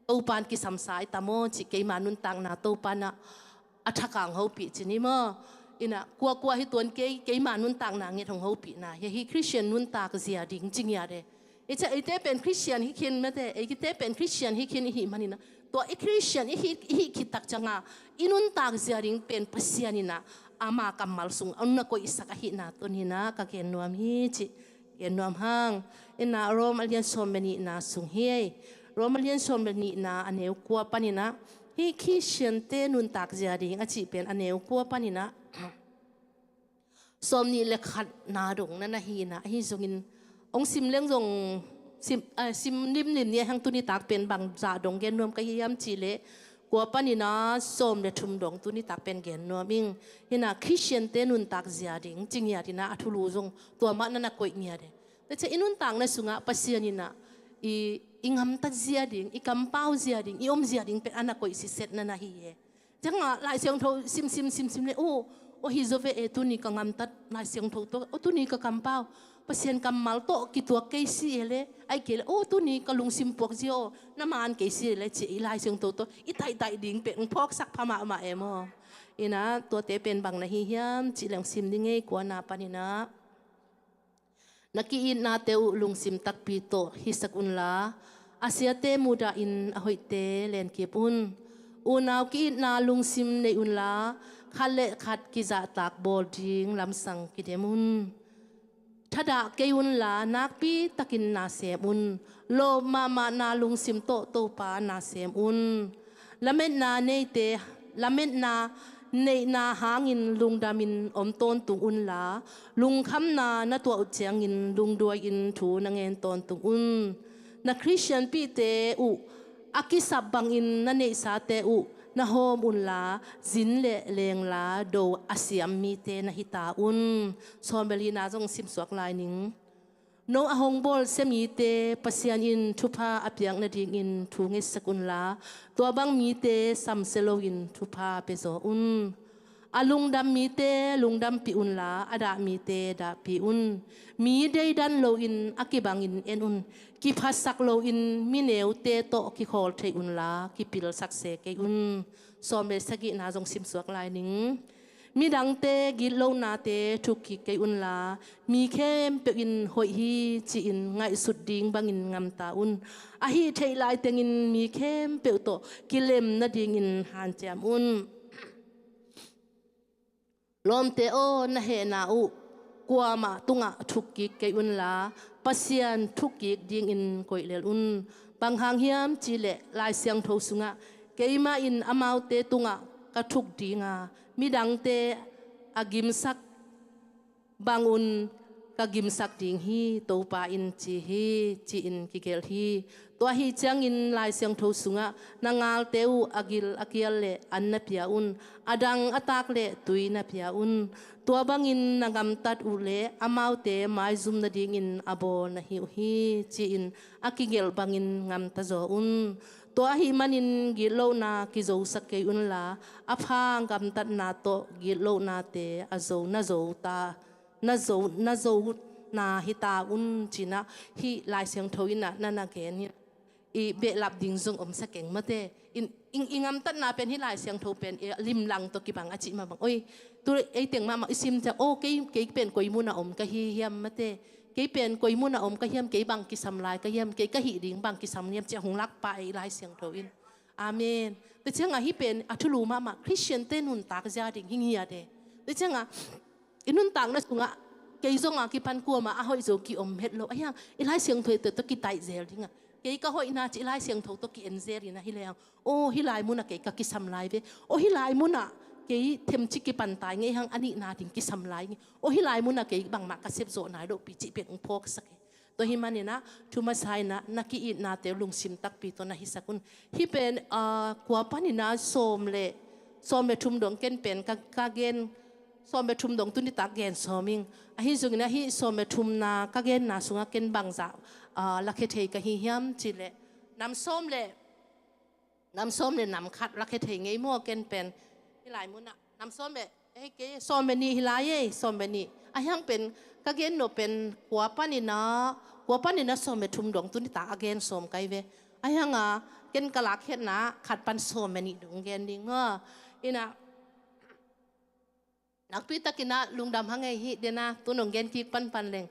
Topa in kisamsa i tam aw cih keima nuntakna Topa in a thakang hopih cin hi maw? Inah kuakua hi tuan kei keima nuntakna nget hong hopihna hi hi Khristian nuntak zia ding ci ngiat e. I ca eite pen Khristian hi khin mate, eite pen Khristian hi khin i hih maninah tua i Khristian i hih, i hih khit tak cianga i nuntak zia ding pen Pasian inah ama kammal sung a na koihsak ahihna tun hinah ka gen nuam hi cih. Gen nuam hang. Inah Rom a lian sawm le nihna sung hi ei. Rom a lian sawm le nihna a neu kua paninah hi Khristiante nuntak zia ding a cih pen a neu kua paninah sawm nih le khatna dong na na hinah ahi zongin hong sim leng zong sim, ah, sim limlim ni a hang tunitak pen bangzah dong gen nuam ka hi hiam cihleh kua panin a sawm le thum dong tuni tak pen gen nuam ing. Hi-in a Khristiante nuntak zia ding ci ngiat in a, a thulu zong tua mah na na koih ngiat e. Tua ciang i nuntakna sungah Pasian in a i, i gamtat zia ding, i kampau zia ding, i om zia ding pen a na koih siset na na hi e. Ciangah Lai Siangtho simsim simsim le, "O, o hi zaw ve e, tuni ka gamtat Lai Siangtho tawh, o, tuni ka kampau Pasian kammal tawh kituak kei si e le, ahih kei le, o, tuni ka lungsim puak zia aw, na maan kei si e le," ci i Lai Siangtho tawh i taihtaih ding pen hong phawksak pha mahmah e maw. Hi-in a tuate pen bang na hi hiam cih leng sim ding ei, kuana panin a. Na ki-itnate uh lungsim takpi tawh hisak unla, a siate mudah in a hoihte lenkip un. Unau ki-itna lungsim nei unla, khat le khat kizahtak bawl ding lamsang kidem un. Thadah kei unla, nakpi takin na sem un. Lawp mahmahna lungsim tawh Topa na sem un. Lametna neite, lametna neihna hangin lungdamin om tawntung unla, lungkhamna na tuah uh ciangin lungduai-in thu na ngen tawntung un. Na Khristianpihte uh a kisap bangin na neihsate uh na hawm unla, zin le lengla do a siam mite na hi ta un. Sawm le lina zong simsuak lai ning. No a hong bawlsia mite Pasian in thupha a piak nadingin thu ngetsak unla, tua bang mite samsia loin thupha pia zaw un. A lungdam mite lungdampih unla, a dah mite dahpih un. Mi deidan loin a kibangin en un. Kiphasak loin mi neute tawh kikhawl thei unla, kipilsak se kei un. Sawm le sagihna zong simsuak lai ning. Midangte gitlohnate thukkik kei unla, mi khempeuh in hoih hi ci-in ngaihsut ding bangin gamta un. Ahih theih laitengin mi khempeuh tawh kilem nadingin hanciam un. Lawmte aw, na hehna uh kuamah tungah thukkik kei unla, Pasian thukkik dingin koih lel un. Bang hang hiam cihleh Lai Siangtho sungah, "Keimah in amaute tungah ka thuk dinga, midangte a gimsak bangun ka gimsak ding hi, Topa in ci hi," ci-in kigelh hi. Tua ahi ciangin Lai Siangtho sungah, "Na galte uh a gil a kial le an na pia un, a dang a tak le tui na pia un. Tua bangin na gamtat uh le amaute maizum nadingin a bawl na hi uh hi," ci-in a kigelh bangin gamta zaw un. Tua ahih manin gitlohna kizosak kei unla, a pha gamtatna tawh gitlohnate a zo na zo ta, na zo, na zo na hi ta un, ci-in ah hih Lai Siangtho in ah na na gen hi. I behlap ding zong om sa keng mate. In, in, i gamtatna pen hih Lai Siangtho pen i limlang tawh kibang a cih mah bang. Oi, tu ei teng mahmah i sim ciang, "O, kei, kei pen koi mun ah om ka hi hiam mate? Kei pen koi mun ah om ka hiam, kei bang kisam lai ka hiam, kei ka hih ding bang kisam hiam?" ci-a hong lak pah ei Lai Siangtho in. Amen. Tua ciangah hih pen a thulu mahmah, Khristiante nuntak zia ding hi ngiat e. Tua ciangah i nuntakna sungah kei zong a kipan kuamah a hoih zo ki-om het lo. Ahi hang i Lai Siangtho tawh kitaih zel dingah, kei ka hoihna cih Lai Siangtho tawh ki-en zel in ahi lehang, "O, hih lai munah kei ka kisam lai ve. O, hih lai munah kei themcik kipan tai ngei hang, a nihna ding kisam lai ngei. O, hih lai munah kei bangmah ka sep zawh nai lohpi," cih pen hong phawksak e. Tua ahih manin ah, thu masa in ah, na ki-itnate uh lungsim takpi tawh na hisak un. Hih pen, ah, kua panin ah sawm le, sawm le thum dong ken pen ka, ka gen, sawm le thum dong tuni tak gen sawm ing. Ahi zongin ah hih sawm le thumna ka genna sungah ken bangzah, ah, lakhia thei ka hi hiam cihleh, nam sawm le nam sawm le nam khat lakhia thei ngei maw, ken pen. Hih lai munah nam sawm le, eh, kei sawm le nih hi lai ei, sawm le nih. Ahi hang pen ka gen nop pen kua panin ah, kua panin ah sawm le thum dong tuni tak a gen sawm kai ve. Ahi hang a ken ka lakkhiatna khat pan sawm le nih dong gen ding maw. In ah, nakpi takin ah lungdam hang ei, hih dena tu nong gen kik panpan leng.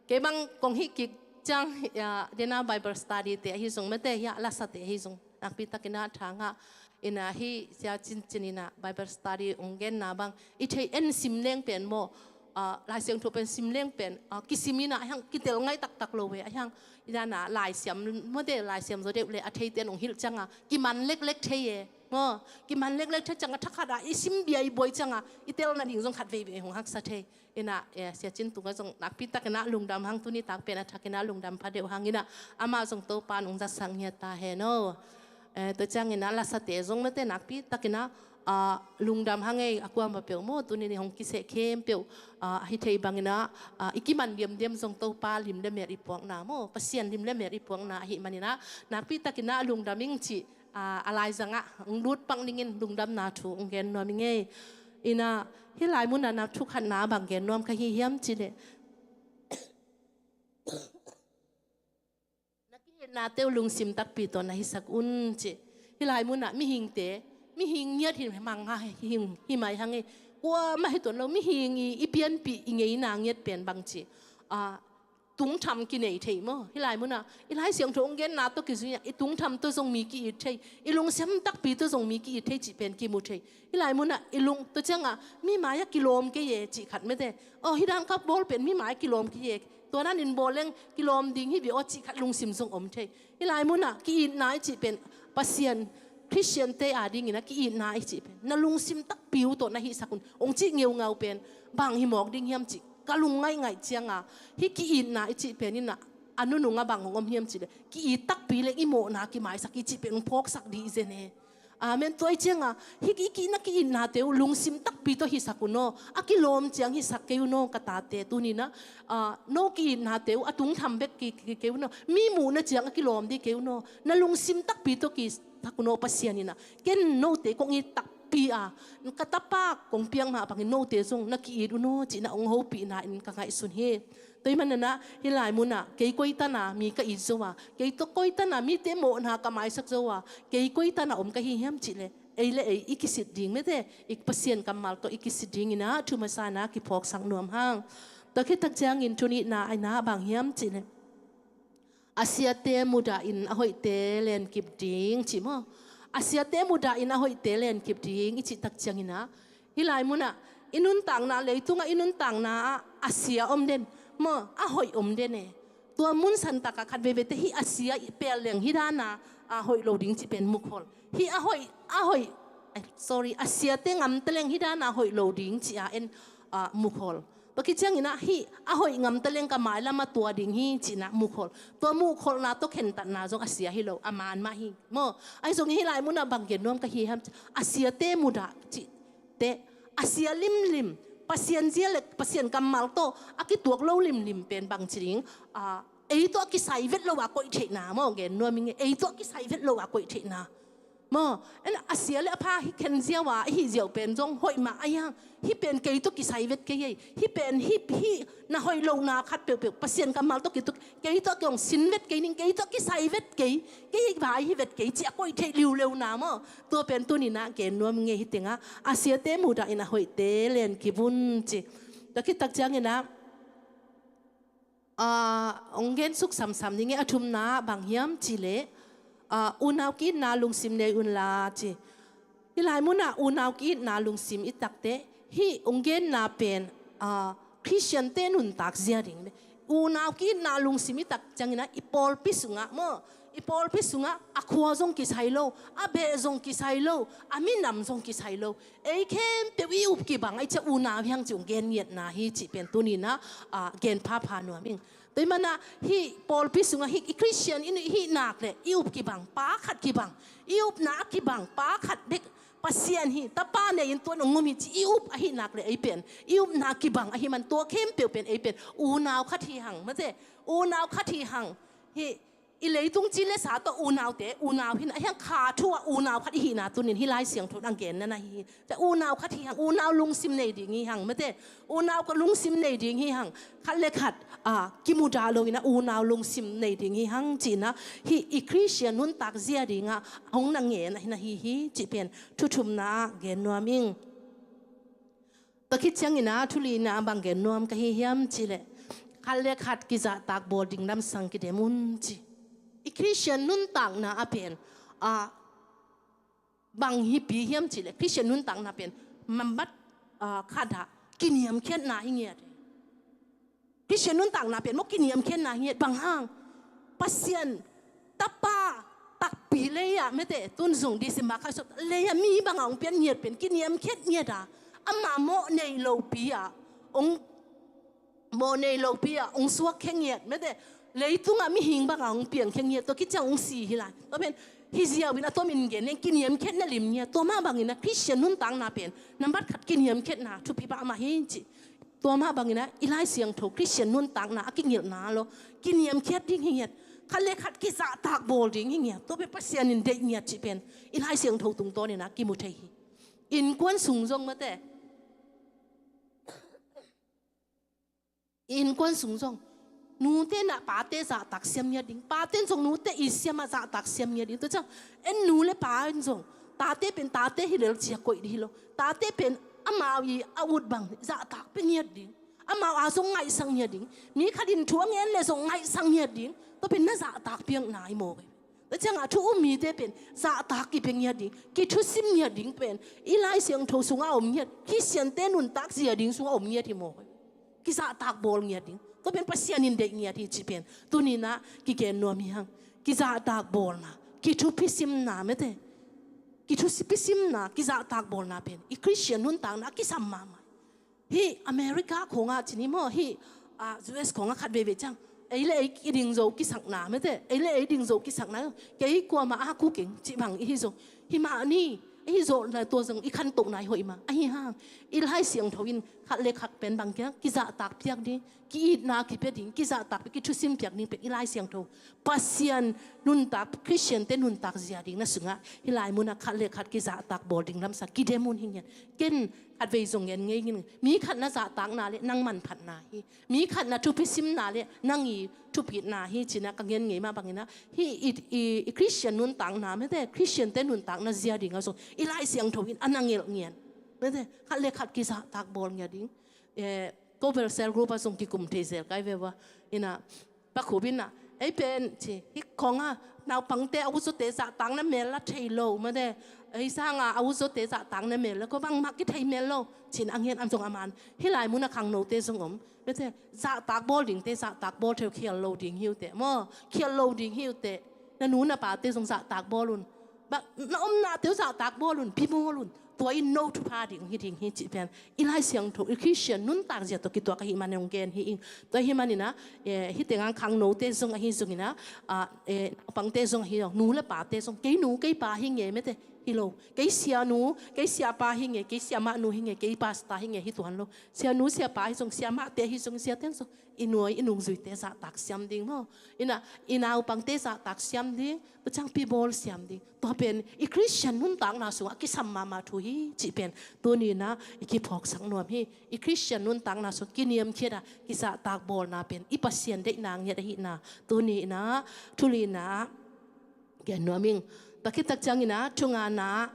Kei bang kong hih kik ciang, ya, dena Bible study te ahi zong mate, ya, lasate ahi zong, nakpi takin ah thangah in ah hih Sia Cin Cin in ah Bible study hong genna bang i theih en sim leng pen maw, ah, Lai Siangtho pen sim leng pen, ah, kisim in ah, ahi hang kitel ngai taktak lo ve, ahi hang i dan ah laisiam mate, laisiam zaw deuh le a theite in hong hilh ciangah kiman leklek thei e. Maw, kiman leklek thei ciangah, thakhat ah i sim bia i buai ciangah i tel nading zong khat veivei hong haksa thei. In ah, eh, Sia Cin tungah zong nakpi takin ah lungdam hang, tuni tak pen a thakin ah lungdam pha deuh hang in ah, amah zong Topa in hong zatsak ngiat ta hen aw. Eh, tua ciangin ah lasate zong mate nakpi takin ah, ah, lungdam hang ei, a kuama peuh maw, tuni ni hong kiseh khempeuh, ah, ahi thei bangin ah, ah, i kiman diamdiam zong Topa lim le mel i puakna maw, Pasian lim le mel i puakna ahih manin ah nakpi takin ah lungdam ing cih, ah, a laizang ah hong lut pak ningin lungdamna thu hong gen nuam ing ei. Inah hih lai munah na thukhatna bang gen nuam ka hi hiam cih leh, na ki-itnate uh lungsim takpi tawh na hisak un ci. Hih lai munah mihingte, mihing ngiat hi mang ha, hi, hi mai hang e. Kuamah hi tuan lo, mihing i, i pianpih i ngeina ngiat pen bang ci, ah, tungtham kinei thei maw. Hih lai munah i Lai Siangtho hong genna tawh kizui-in ah i tungtham tawh zong mi ki-it thei, i lungsim takpi tawh zong mi ki-it thei cih pen kimu thei. Hih lai munah i lung, tua ciangah mi mai-ah kilawm kei e cih khat mate. Aw, hih dan ka bawl pen mi mai-ah kilawm kei e, tua danin bawl leng kilawm ding hi ve aw cih khat lungsim zong om thei. Hih lai munah ki-itna i cih pen Pasian, Khristiante adingin ah ki-itna i cih pen na lungsim takpi uh tawh na hisak un hong cih ngeungau pen bang hi mawk ding hiam cih ka lung ngaihngaih cianga, hih ki-itna i cih pen inah a nunungah bang hong om hiam cih leh, ki-it takpi leh i mawhna kimaisak i cih pen hong phawksak dih zen e. Amen. Tua i cianga hih ki, ki, na ki-itnate uh lungsim takpi tawh hisak un aw. A kilawm ciang hisak kei un aw, ka tate, tuni-in ah, ah, no ki-itnate uh a tungtham bek ki, ki, kei un aw. Mi muhna ciang a kilawm dih kei un aw. Na lungsim takpi tawh kisak un aw, Pasian inah ken note kong it takpi a, ka tapa kong piak mah bangin note zong na ki-it un aw cih na hong hopihna in ka ngaihsun hi. Tua ahih manin ah hih lai munah kei koi tana mi ka it zo a, kei tawh koi tana mite mawhna ka maisak zo a, kei koi tana om ka hi hiam cih leh, ei le ei i kisit ding mate, i Pasian kammal tawh i kisit dingin ah thu masa-in ah kiphawksak nuam hang. Tua khit tak ciangin thu nihna ah inah bang hiam cih leh, a siate mudahin a hoihte lenkip ding cih maw. A siate mudahin a hoihte lenkip ding i cih tak ciangin ah, hih lai munah i nuntakna, leitungah i nuntakna ah a sia om den maw, a hoih om den e. Tua mun santakah khat veivei teh hih a sia i pel leng hih dana a hoih lo ding cih pen mukhol. Hih a hoih, a hoih, eh, sorry, a siate ngamta leng hih dana hoih lo ding cih a en, ah, mukhol. Tua khit ciangin ah hih a hoih ngamta leng ka mailam a tua ding hi cihna mukhol. Tua muhkholhna tawh khentatna zong a sia hi lo, a man mah hi maw. Ahi zongin hih lai munah bang gen nuam ka hi hiam, a siate mudah cih teh, a sia limlim, Pasian zia le Pasian kammal tawh a kituak lo limlim pen bang ci ding, ah, ei tawh a kisai vet lo a koih theihna maw, gen nuam ing e, ei tawh a kisai vet lo a koih theihna. Maw, en a sia le a pha hi khen ziau a, i hih ziau pen zong hoih mah a hi hang. Hih pen kei tawh kisai vet kei ei. Hih pen hih, hih na hoih lohna khat peuhpeuh Pasian kammal tawh kituak, kei tawh kei hong sin vet kei ning, kei tawh kisai vet kei, kei vai hi vet kei cih a koih theih liuleuna maw. Tua pen tuni-in ah gen nuam ing e, hih tengah a siate mudahin a hoihte lenkip un ci. Tua khit tak ciangin ah, ah, hong gensuk samsam ning e, a thumna bang hiam cih leh, ah, unau ki-itna lungsim nei unla ci. Hih lai munah unau ki-itna lungsim i tak teh, hih hong genna pen, ah, Khristiante nuntak zia ding. Unau ki-itna lungsim i tak ciangin ah i pawlpi sungah maw, i pawlpi sungah a khua zong kisai lo, a beh zong kisai lo, a minam zong kisai lo, ei khempeuh i up kibang ahih ciang unau hi hang cih hong gen ngiatna hi cih pen tuni-in ah, ah, gen phapha nuam ing. Tua ahih manin ah hih pawlpi sungah hih i Khristian i hih nak leh i up kibang, pa khat kibang, i upna a kibang pa khat bek, Pasian hi, Tapa nei-in tuan hong um hi cih i up ahih nak leh ei pen i upna kibang ahih man tua khempeuh pen ei pen unau khat hi hang, mate, unau khat hi hang. Hih i leitung ci le sa tawh unaute unau hi-in ah, ahi hang kha thu-ah unau khat i hihna tuni-in hih Lai Siangtho in hong genna na hi hi. Tua unau khat hi hang, unau lungsim nei ding hi hang, mate, unau ka lungsim nei ding hi hang. Khat le khat, ah, kimudah loin ah unau lungsim nei ding hi hang cihna, hih i Khristian nuntak zia dingah hong na ngen ahi na hi hi cih pen thu thumna ah gen nuam ing. Tua khit ciangin ah thu lina ah bang gen nuam ka hi hiam cih leh, khat le khat kizahtak bawl ding lamsang kidem un ci. I Khristian nuntakna ah pen, ah, bang hi pi hiam cih leh, Khristian nuntakna pen mambat, ah, khat ah kiniamkhiatna hi ngiat. Khristian nuntakna pen maw kiniamkhiatna hi ngiat, bang hang? Pasian Tapa takpi lei-ah, mate, tun zong December kha sawt lei-ah mi bangah hong pian ngiat pen kiniamkhiat ngiat a, amah mawh nei lopi-ah hong, mawh nei lopi-ah hong suak khia ngiat, mate, leitungah mihing bangah hong piang khia ngiat, tua khit ciang hong si hi lai. Tua pen Hi ziau in a tomin gen in kiniamkhiatna lim ngiat. Tua mah bangin a Khristian nuntakna pen nambat khat kiniamkhiatna thupi pah mah hi ci. Tua mah bangin a i Lai Siangtho Khristian nuntakna a kingilhna lo kiniamkhiat ding hi ngiat. Khat le khat kizahtak bawl ding hi ngiat. Tua pen Pasian in deih ngiat cih pen i Lai Siangtho tungtawnin a kimu thei hi. Innkuan sung zong mate, i innkuan sung zong nute in a pate zahtak siam ngiat ding, pate in zong nute i siam a zahtak siam ngiat ding. Tua ciang en nu le pa in zong tate pen tate hi lel ci a koih ding hi lo. Tate pen amau i a ut bang zahtak pia ngiat ding, amau a zong ngaihsak ngiat ding. Mi khat in thu a ngen le zong ngaihsak ngiat ding. Tua pen na zahtak piakna hi maw. Tua ciangah thu um mite pen zahtak kipia ngiat ding, kithusim ngiat ding pen i Lai Siangtho sungah a om ngiat, Khristiante nuntak zia ding sungah a om ngiat hi maw. Kizahtak bawl ngiat ding. Tua pen Pasian in deih ngiat hi cih pen tuni-in a kigen nuam hi hang. Kizahtak bawlna, kithupisimna mate, kithupisimna, kizahtak bawlna pen i Khristian nuntakna a kisam mahmah. Hih America khawngah ci ni maw, hih, ah, U S khawngah khat veivei ciang ei le ei i ding zo kisakna mate, ei le ei ding zo kisakna, kei kuamah a kuk ing cih bang i hi zo. Hi mah ni, i hi zawhna tua zong i khantohna i hoih mah. Ahi hang i Lai Siangtho in khat le khat pen bang kia kizahtak piak ding, ki-itna kipia ding, kizahtak piak, kithusim piak ding pen i Lai Siangtho, Pasian nuntak, Khristiante nuntak zia ding na sungah hih lai munah khat le khat kizahtak bawl ding lamsa kidem un hi ngiat. Ken khatvei zong ngen ngei ing. Mi khat na zahtakna le nang manphatna hi. Mi khat na thupisimna le nang i thupitna hi ci-in a ka ngen ngei mah bangin a hih i, i, i Khristian nuntakna mate, Khristiante nuntakna zia dingah zong i Lai Siangtho in a na ngelh ngiat. Mate, khat le khat kizahtak bawl ngiat ding. Eh, ko bel cell group ah zong kikum thei zel kai ve ua. Ina, Pa Khup in a, ei pen ci, hih khawngah naupangte a uzaute zahtakna mel la thei lo mate, ei sangah a uzaute zahtakna mel la ko bangmah kithei mel lo ci-in a ngen, a zong a man. Hih lai munah khangnote zong om. Mate, zahtak bawl dingte zahtak bawl thei uh, khial lo ding hi uh teh maw, khial lo ding hi uh teh. Na nu na pate zong zahtak bawl un. Ba, na omnate uh zahtak bawl un, pi bawl un. Tua in no thupha ding hi ding hi cih pen i Lai Siangtho, i Khristian nuntak zia tawh kituak ahih manin hong gen hi ing. Tua ahih manin a, eh, hih tengah khangnote zong ahi zongin a, ah, eh, naupangte zong ahi zong, nu le pate zong, kei nu kei pa hi nge mate, hi lo. Kei sianu, kei siapa hi nge, kei siamahnu hi nge, kei pastor hi nge, hi tuan lo. Sianu siapa hi zong, siamahte hi zong, siate zong, i nuai i nungzuite zahtak siam ding maw. Ina, i naupangte zahtak siam ding, tua ciang pi bawl siam ding. Tua pen i Khristian nuntakna sungah a kisam mahmah thu hi cih pen tuni-in a i kiphawksak nuam hi. I Khristian nuntakna sung kiniamkhiat a kizahtak bawlna pen i Pasian deihna ngiat ahihna tuni-in a thu li-in a gen nuam ing. Tua khit tak ciangin a thu ngana,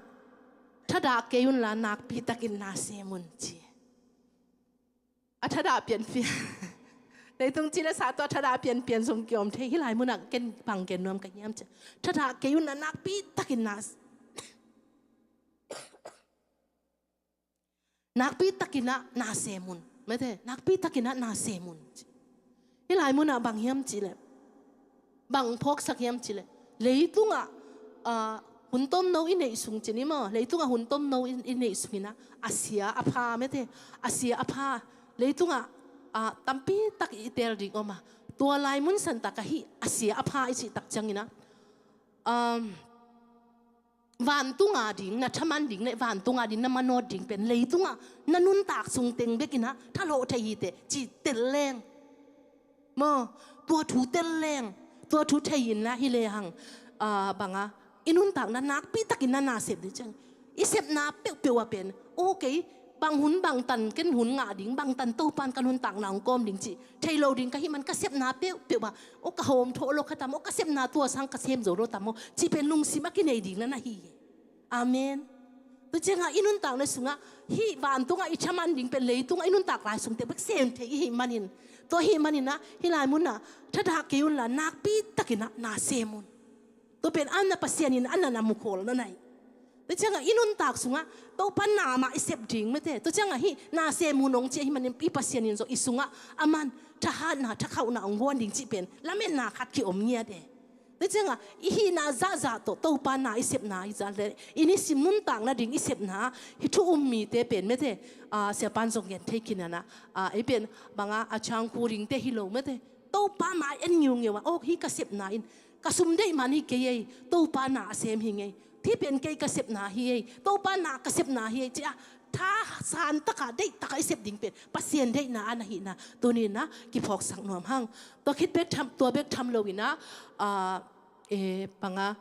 thadah kei unla nakpi takin na sem un ci. A thadah pianpian. Leitung ci le sa tawh a thadah pianpian zong kiom thei. Hih lai munah ken bang gen nuam ka hiam cih, thadah kei unla nakpi takin na, nakpi takin na sem un. Mate, nakpi takin na sem un. Hih lai munah bang hiam cih leh, bang phawksak hiam cih leh, leitungah, ah, hun tomno i neih sung ci ni maw, leitungah hun tomno i, i neih sungin a, a sia a pha mate, a sia a pha, leitungah, ah, tampi tak i teel ding om a, tua lai mun santak ah hih a sia a pha i cih tak ciangin a, um, vantunga ding na thaman ding le vantunga ding na manawt ding pen leitungah na nuntak sung teng bekin a thalawh thei hi teh ci tel leng. Maw, tua thu tel leng, tua thu thei inla hi lehang, ah, banga i nuntakna nakpi takin na na sep ding ciang, i sepna peuhpeuh ah pen, okay, bang hun bang tan ken hun ngah ding, bang tan Topan ka nuntakna hong kawm ding cih thei lo ding ka hih man ka sepna peuhpeuh ah, aw ka hawm thawh lo kha tam aw, ka sepna tua sang ka sem zo lo tam aw cih pen lungsim a kinei ding na na hi hi. Amen. Tua ciangah i nuntakna sungah hih vantungah i thaman ding pen leitungah i nuntak lai sung teng bek sem thei i hih manin, tua hih manin ah hih lai munah thadah kei unla nakpi takin ah na sem un. Tua pen a na Pasian in a na na mukhawl na na hi. Tua ciangah i nuntak sungah Topa na mah i sep ding mate, tua ciangah hih na sem un hong ci ahih manin i Pasian in zong i sungah a man thahatna thakhauhna hong guan ding cih pen lametna khat kiom ngiat e. Tua ciangah i hihna zahzah tawh Topa na i sepna i zah le i nisim nuntak nading i sepna hih thu um mite pen mate, ah, siapan zong gen thei khin a na, ah, ei pen banga a changkhu dingte hi lo mate, Topa mai en ngiungeu a, aw hih ka sepna in Ka sum deih man hi kei ei, Topa na a sem hi ngei. Hih pen kei ka sepna hi ei, Topa na ka sepna hi ei, ci-a thasan taka, deih taka i sep ding pen Pasian deihna a na hihna tuni-in ah kiphawksak nuam hang. Tua khit bek tham, tua bek tham lo-in ah, ah, eh, bang a,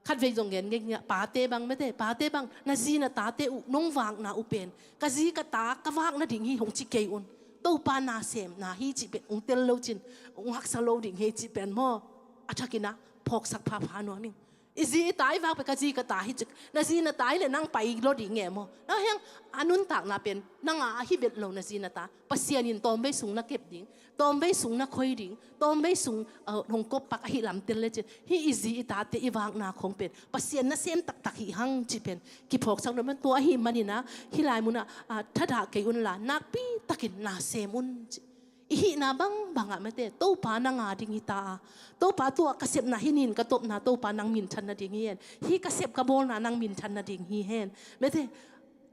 khatvei zong gen ngei, pate bang, mate, pate bang, na zi na tate uh nong vakna uh pen ka zi ka ta ka vak nading hi hong ci kei un. Topa na semna hi cih pen hong tel lo cin hong haksa lo ding hi cih pen maw, a thakin ah phawksak phapha nuam ing. I zi i ta i vak pen ka zi ka ta hi cih, na zi na ta hi leh nang pai lo ding e maw. Na hiang a nuntakna pen nang a ahi vet lo, na zi na ta. Pasian in tawmvei sung na kep ding, tawmvei sung na khoi ding, tawmvei sung, uh, hong kop pak ahih lam tel lecin, hih i zi i tate i vakna khong pen Pasian nasem taktak hi hang cih pen kiphawksak nuam hang. Tua ahih manin ah hih lai munah, uh, thadah kei unla nakpi takin na sem un ci. I hihna bangbang ah, mate, Topa nang a ding hi ta a, Topa tua ka sepna, hih ni-in ka topna Topa nang minthan nading hi hen. Hih ka sep ka bawlna nang minthan nading hi hen, mate.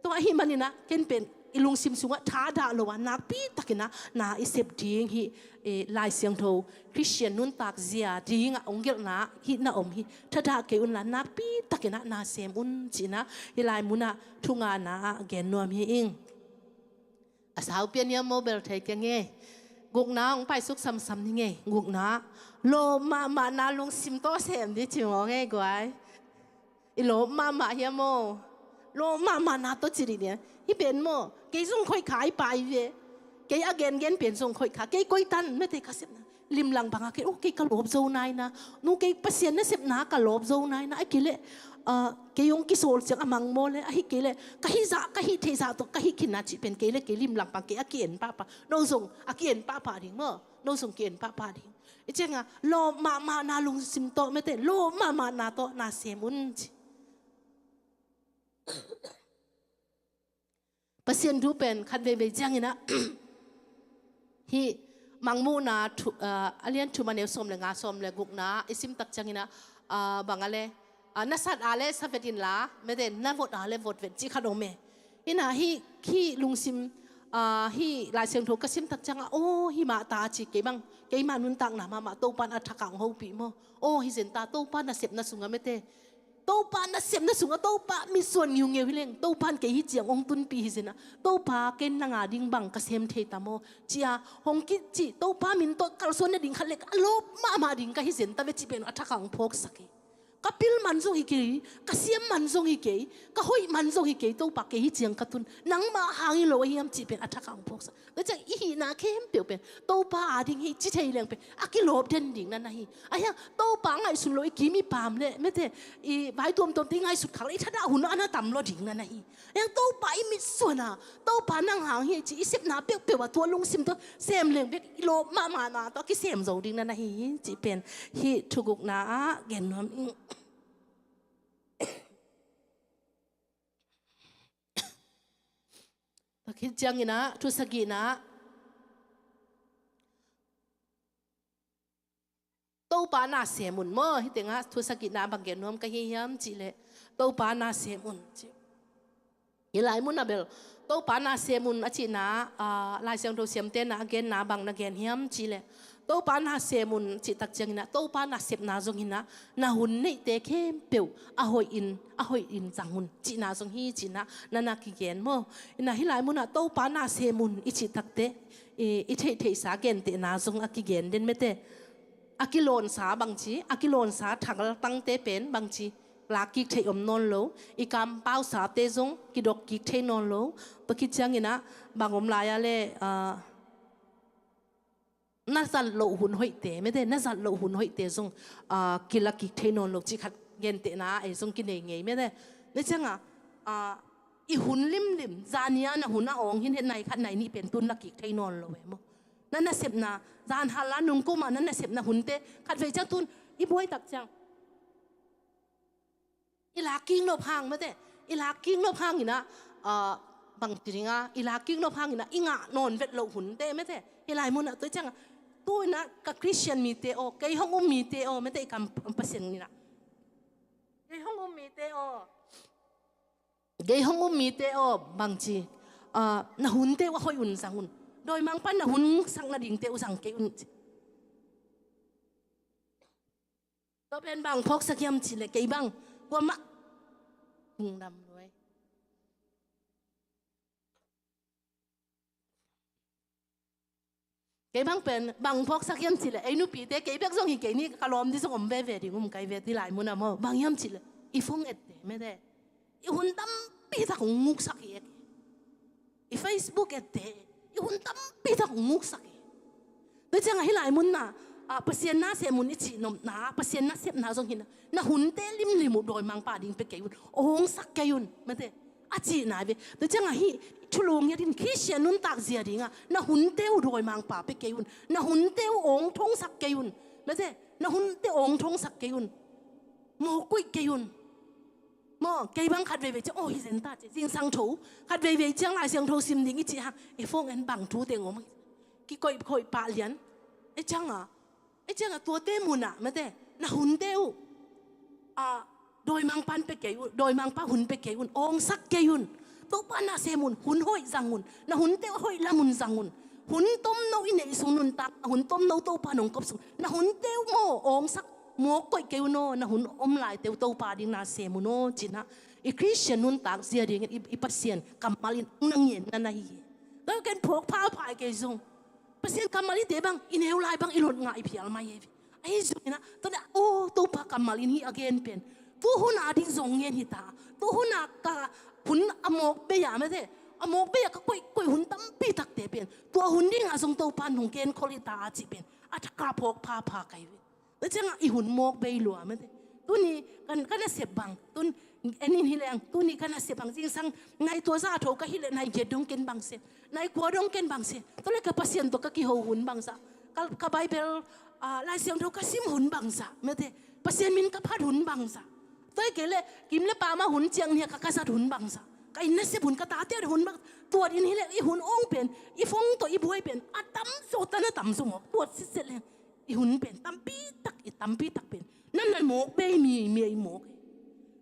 Tua ahih manin ah ken pen i lungsim sungah thadah lo a, nakpi takin ah na i sep ding hi. Eh, Lai Siangtho Khristian nuntak zia dingah hong gelhna hih na om hi. Thadah kei unla nakpi takin ah na sem un ci-in ah hih lai munah thu ngana ah gen nuam hi ing. A sau pian hiam maw, bel thei keng e. Gukna hong paisuk samsam ni ngei. Gukna, lawp mahmahna lungsim tawh sem ding ci maw ngei guai. I lawp mahmah hiam maw? Lawp mahmahna tawh ci ding ni a. Hih pen maw, kei zong khoih kha i pai ve. Kei a gengen pen zong khoih kha. Kei koi tan, mate, ka sepna limlang bang a kei, oh, kei ka lawp zo nai na. Nu, kei Pasian nasepna ka lawp zo nai na. A kei leh, ah, kei hong kisawl ciang a mang maw leh, ahih kei leh ka hih zah, ka hih theih zah tawh ka hih khin na cih pen kei leh kei limlang bang kei a ki-en pahpah. No zong a ki-en pahpah ding maw. No zong ki-en pahpah ding. I ciangah lawp mahmahna lungsim tawh, mate, lawp mahmahna tawh na sem un ci. Pasian thu pen khat veivei ciangin ah, hih Mangmuhna thu, ah, a lian thum, a neu sawm le nga, sawm le gukna i sim tak ciangin ah, ah, bang a leh, ah, na sat a leh sa vet inla, mate, na vot a leh vot vet cih khat om e. Hi-in ah hih, hih lungsim, ah, hih Lai Siangtho ka sim tak ciangah, aw, hih mah ta ci, kei bang, keima nuntakna mahmah Topa'n a thak ah hong hopih maw. Aw, hi zen ta, Topa nasepna sungah, mate, Topa nasepna sungah Topa mitsuan ngiungeu hi leng, Topa'n kei hih ciang hong tunpih hi zen ah, Topa, ken nang a ding bang ka sem thei ta maw, ci-a hong kici, Topa min tawh kalsuan nading khat leh a lawp mahmah ding ka hi zen ta ve cih pen a thak ah hong phawksak hi. Ka pil man zong hi kei, ka siam man zong hi kei, ka hoih man zong hi kei, Topa, kei hih ciang ka tun, nangmah hang hi lo ahi hiam cih pen a thak ah hong phawksak. Tua ciang i hihna khempeuh pen Topa a ding hi ci thei leng pen a kilawp den ding na na hi. A hiang Topa ngaihsun lo i kim i pam leh, mate, i vai tuamtuamte i ngaihsut khak leh i thadah hun a na tam lo ding na na hi. A hiang Topa i mitsuan a, Topa nang hang hi ci i sepna peuhpeuh ah tua lungsim tawh sem leng bek i lawp mahmahna tawh a kisem zo ding na na hi cih pen hih thugukna ah gen nuam ing. Tua khit ciangin ah thu sagihna ah, Topa na sem un maw. Hih tengah thu sagihna ah bang gen nuam ka hi hiam cih leh, Topa na sem un ci. Hih lai munah bel Topa na sem un a cihna, ah, Lai Siangtho siamte'n a genna bang na gen hiam cih leh, Topa na sem un cih tak ciangin ah, Topa nasepna zong hi-in ah, na hun neihte khempeuh a hoih in, a hoih in zang un cihna zong hi ci-in ah na na kigen maw. Hi-in ah hih lai munah Topa na sem un i cih takteh, i, i theihtheihsa gentehna zong a kigen den, mate. A kilawnsa bangci, a kilawnsa thaltangte pen bangci, lak kik theih om nawn lo. I kampausate zong kidok kik thei nawn lo. Tua khit ciangin ah bang om lai a leh, ah, na zat loh hun hoihte, mate, na zat loh hun hoihte zong, ah, kila kik thei nawn lo cih khat gentehna ei zong kinei ngei, mate. Tua ciangah, ah, i hun limlim, zani-a na hun a awng hi-in, nai khat nai nih pen tu-in la kik thei nawn lo e maw. Na nasepna, zan hal a nungkum a na nasepna hunte khatvei ciang tu-in i buai tak ciang, i lak kik nop hang, mate, i lak kik nop hangin ah, ah, bangci ding a, i lak kik nop hangin ah i ngah nawn vet loh hunte, mate. Hih lai munah tua ciangah, tu-in ah ka Khristian mite aw, kei hong um mite aw, mate, i kam Pasian in ah, kei hong um mite aw, kei hong um mite aw, bangci, ah, na hunte uh a hoih un zang un. Dawimangpa'n na hun sak nadingte uh zang kei un ci. Tua pen bang phawksak hiam cih leh kei bang kuamah lungdam lua ei. Kei bang pen bang phawksak hiam cih leh ei nupite, kei bek zong hi kei ni, ka lawm ding zong om veve ding um kai ve ti lai mun ah maw. Bang hiam cih leh i phone ette mete, i hun tampi tak hong muksak hi e. I Facebook ette, i hun tampi tak hong muksak hi. Tua ciangah hih lai mun ah, ah, Pasian nasem un i cih nopna, Pasian nasepna zong hi na, na hunte limlim uh dawimangpa ding pia kei un, awngsak kei un mete, a cihna hi ve. Tua ciangah hih thulu ngiat in Khristian nuntak zia dingah na hunte uh dawimangpa pia kei un, na hunte uh awngthongsak kei un mete, na hunte awngthongsak kei un, mawk koih kei un. Maw, kei bang khat veivei ciang aw hi zen ta ci, zingsang tho khat veivei ciang Lai Siangtho sim ding i cih hang, ei phone en bang thu teng om, kikoih khoih pah lian. Ei ciangah, ei ciangah tuate munah mete, na hunte uh, ah, dawimangpan pia kei un, dawimangpa hun pia kei un, awngsak kei un. Topa nasem un, hun hoih zang un, na hunte uh hoih lam un zang un. Hun tomno i neih sung nuntak, na hun tomno Topa nong kop sung, na hunte uh maw, awngsak, mawk koih kei un aw, na hun om laite uh Topa ding nasem un aw, cinah i Khristian nuntak zia dingin i, i Pasian kammal in hong na ngen na na hi hi. Tua ken phawk phapha kei zong Pasian kammal i te bang, i neu lai bang i lot ngah i phial mai hi. Ahi zongin ah, tua na, aw, Topa kammal in hih a gen pen tu hun a ding zong ngen hi ta. Tu hun a ka hun a mawk bei a mete, a mawk bei a ka koih, koih hun tampi takte pen tua hun dingah zong Topa nong genkhol hi ta cih pen a thak a phawk phapha kai ve. Tua ciangah i hun mawk bei lua mete. Tuni kan, ka nasep bang, tun, en in hi leng, tuni ka nasep bang, zingsang nai tua za tho ka hih leh nai giat dong ken bang se, nai kua dong ken bang se. Tua leh ka Pasian tawh ka kiho hun bangzah, ka, ka Bible, ah, Lai Siangtho ka sim hun bangzah mete, Pasian min ka phat hun bangzah. Tua hi kei leh kim le pam a hun ciang nih a ka, ka zat hun bangzah, ka inn nasep hun, ka tate hun bang, tuat in hi leh i hun awng pen, i phone tawh i buai pen a tamzaw tan a tamzaw mawk, tuat sitset leng i hun pen tampi tak, i tampi tak pen na na mawk bei mi, mi a i mawk hi.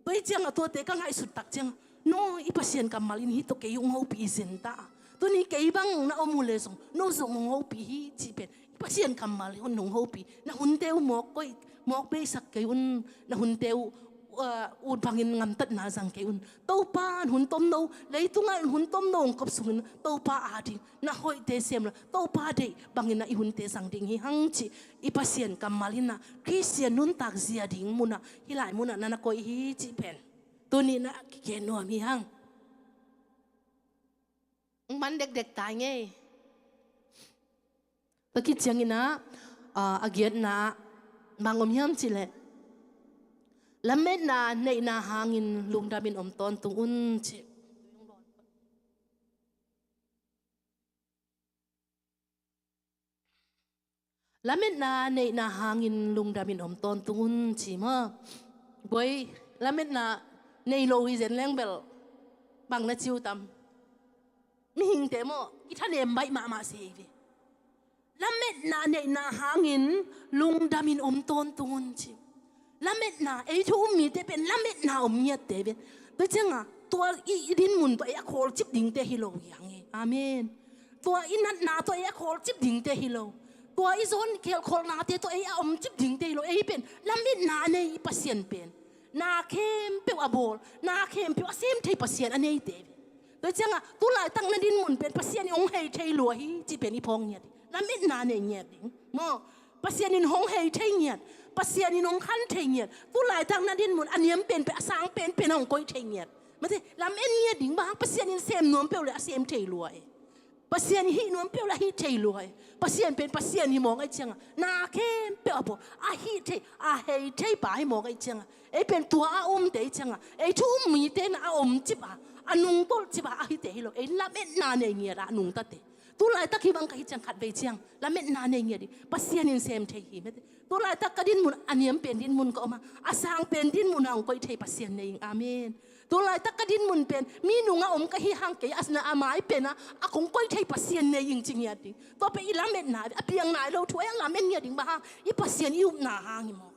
Tua hi ciangah tuate ka ngaihsut tak ciangah, no, i Pasian kammal in hih tawh kei hong hopih hi zen ta a. Tuni kei bang na om uh leh zong no zong hong hopih hi cih pen i Pasian kammal in hong hopih. Na hunte uh mawk koih, mawk beisak kei un, na hunte uh, uh, ut bangin ngamtatna zang kei un. Topa in hun tomno, leitungah in hun tomno hong kop sungin Topa ading na hoihte sem lo, Topa deih bangin ah i hunte zang ding hi hang cih i Pasian kammal in ah Khristian nuntak zia ding munah, hih lai munah na na koih hi cih pen tuni na kigen nuam hi hang. Hong man dekdek tai ngei. Tua khit ciangin ah, ah, a giatna ah bang om hiam cih leh, lametna neihna hangin lungdamin om tawntung un cih. Lametna neihna hangin lungdamin om tawntung un ci maw? Guai, lametna nei lo hi zen leng bel bang na ci uh tam? Mihingte maw, kithanem baih mahmah se hi ve. Lametna neihna hangin lungdamin om tawntung un ci. Lametna, ei thu um mite pen lametna om ngiatte ve. Tua ciangah tua i, i dinmun tawh ei a khawlcip dingte hi lo hi hang hi. Amen. Tua i natna tawh ei a khawlcip dingte hi lo. Tua i zawn khelh kholhnate tawh ei a omcip dingte hi lo. Ei pen lametna a nei i Pasian pen, na khempeuh a bawl, na khempeuh a sem thei Pasian a neite hi. Tua ciangah tu laitak na dinmun pen Pasian in hong hei thei lua hi cih pen i phawk ngiat hi. Lametna nei ngiat ding maw? Pasian in hong hei thei ngiat, Pasian in hong khan thei ngiat. Tu laitak na dinmun a niam penpen, a sang penpen a hong koih thei ngiat. Mate, lamen ngiat ding bang hang, Pasian in sem nuam peuh leh a sem thei lua hi. Pasian in hih nuam peuh leh a hih thei lua hi. Pasian pen Pasian hi mawk ahih ciangah, na khempeuh a bawl, a hih thei, a hei thei pa hi mawk ahih ciangah, ei pen tua a omte ahih ciangah, ei thu um mite na a omcip a, a nungtolhcip a, a hite hi lo. Ei lametna nei ngiat a nungtate. Tu laitak hih bang ka hih ciang khatvei ciang lametna nei ngiat ding. Pasian in sem thei hi mate. Tu laitak ka dinmun a niam pen dinmun ka om a, a sang pen dinmun a hong koih thei Pasian nei ing. Amen. Tu laitak ka dinmun pen mi nungah om ka hih hang, kei a, a mai pen a, a kong koih thei Pasian nei ing ci ngiat ding. Tua pen i lametna, a piang nai lo thu a lamen ngiat ding bang hang, i Pasian i upna hang hi mawk.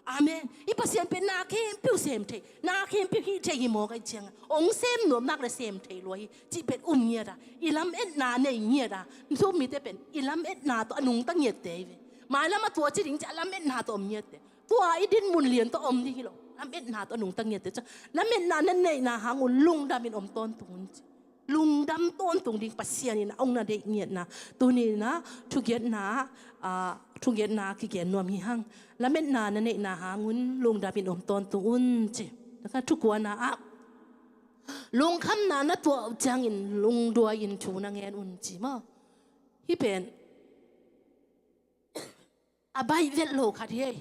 Amen. I Pasian pen na khempeuh sem thei, na khempeuh hih thei hi mawk ahih ciangah, hong sem nuam nak leh sem thei lua hi cih pen um ngiat a, i lametna nei ngiat a, thu um mite pen i lametna tawh a nungta ngiatte hi ve. Mailam a tua ci ding ci a lametna tawh om ngiatte. Tua i dinmun lian tawh om ding hi lo. Lametna tawh nungta ngiatte ciang, lametna na neihna hang un lungdamin om tawntung un ci. Lungdam tawntung ding Pasian in a ong na deih ngiatna, tuni in ah thugiatna, ah, thugiatna kigen nuam hi hang. Lametna na neihna hang un lungdamin om tawntung un ci. Ka thukuana ah, lungkhamna na tuah uh ciangin lungduai in thu na ngen un ci maw. Hih pen a baih vet lo khat hi ei.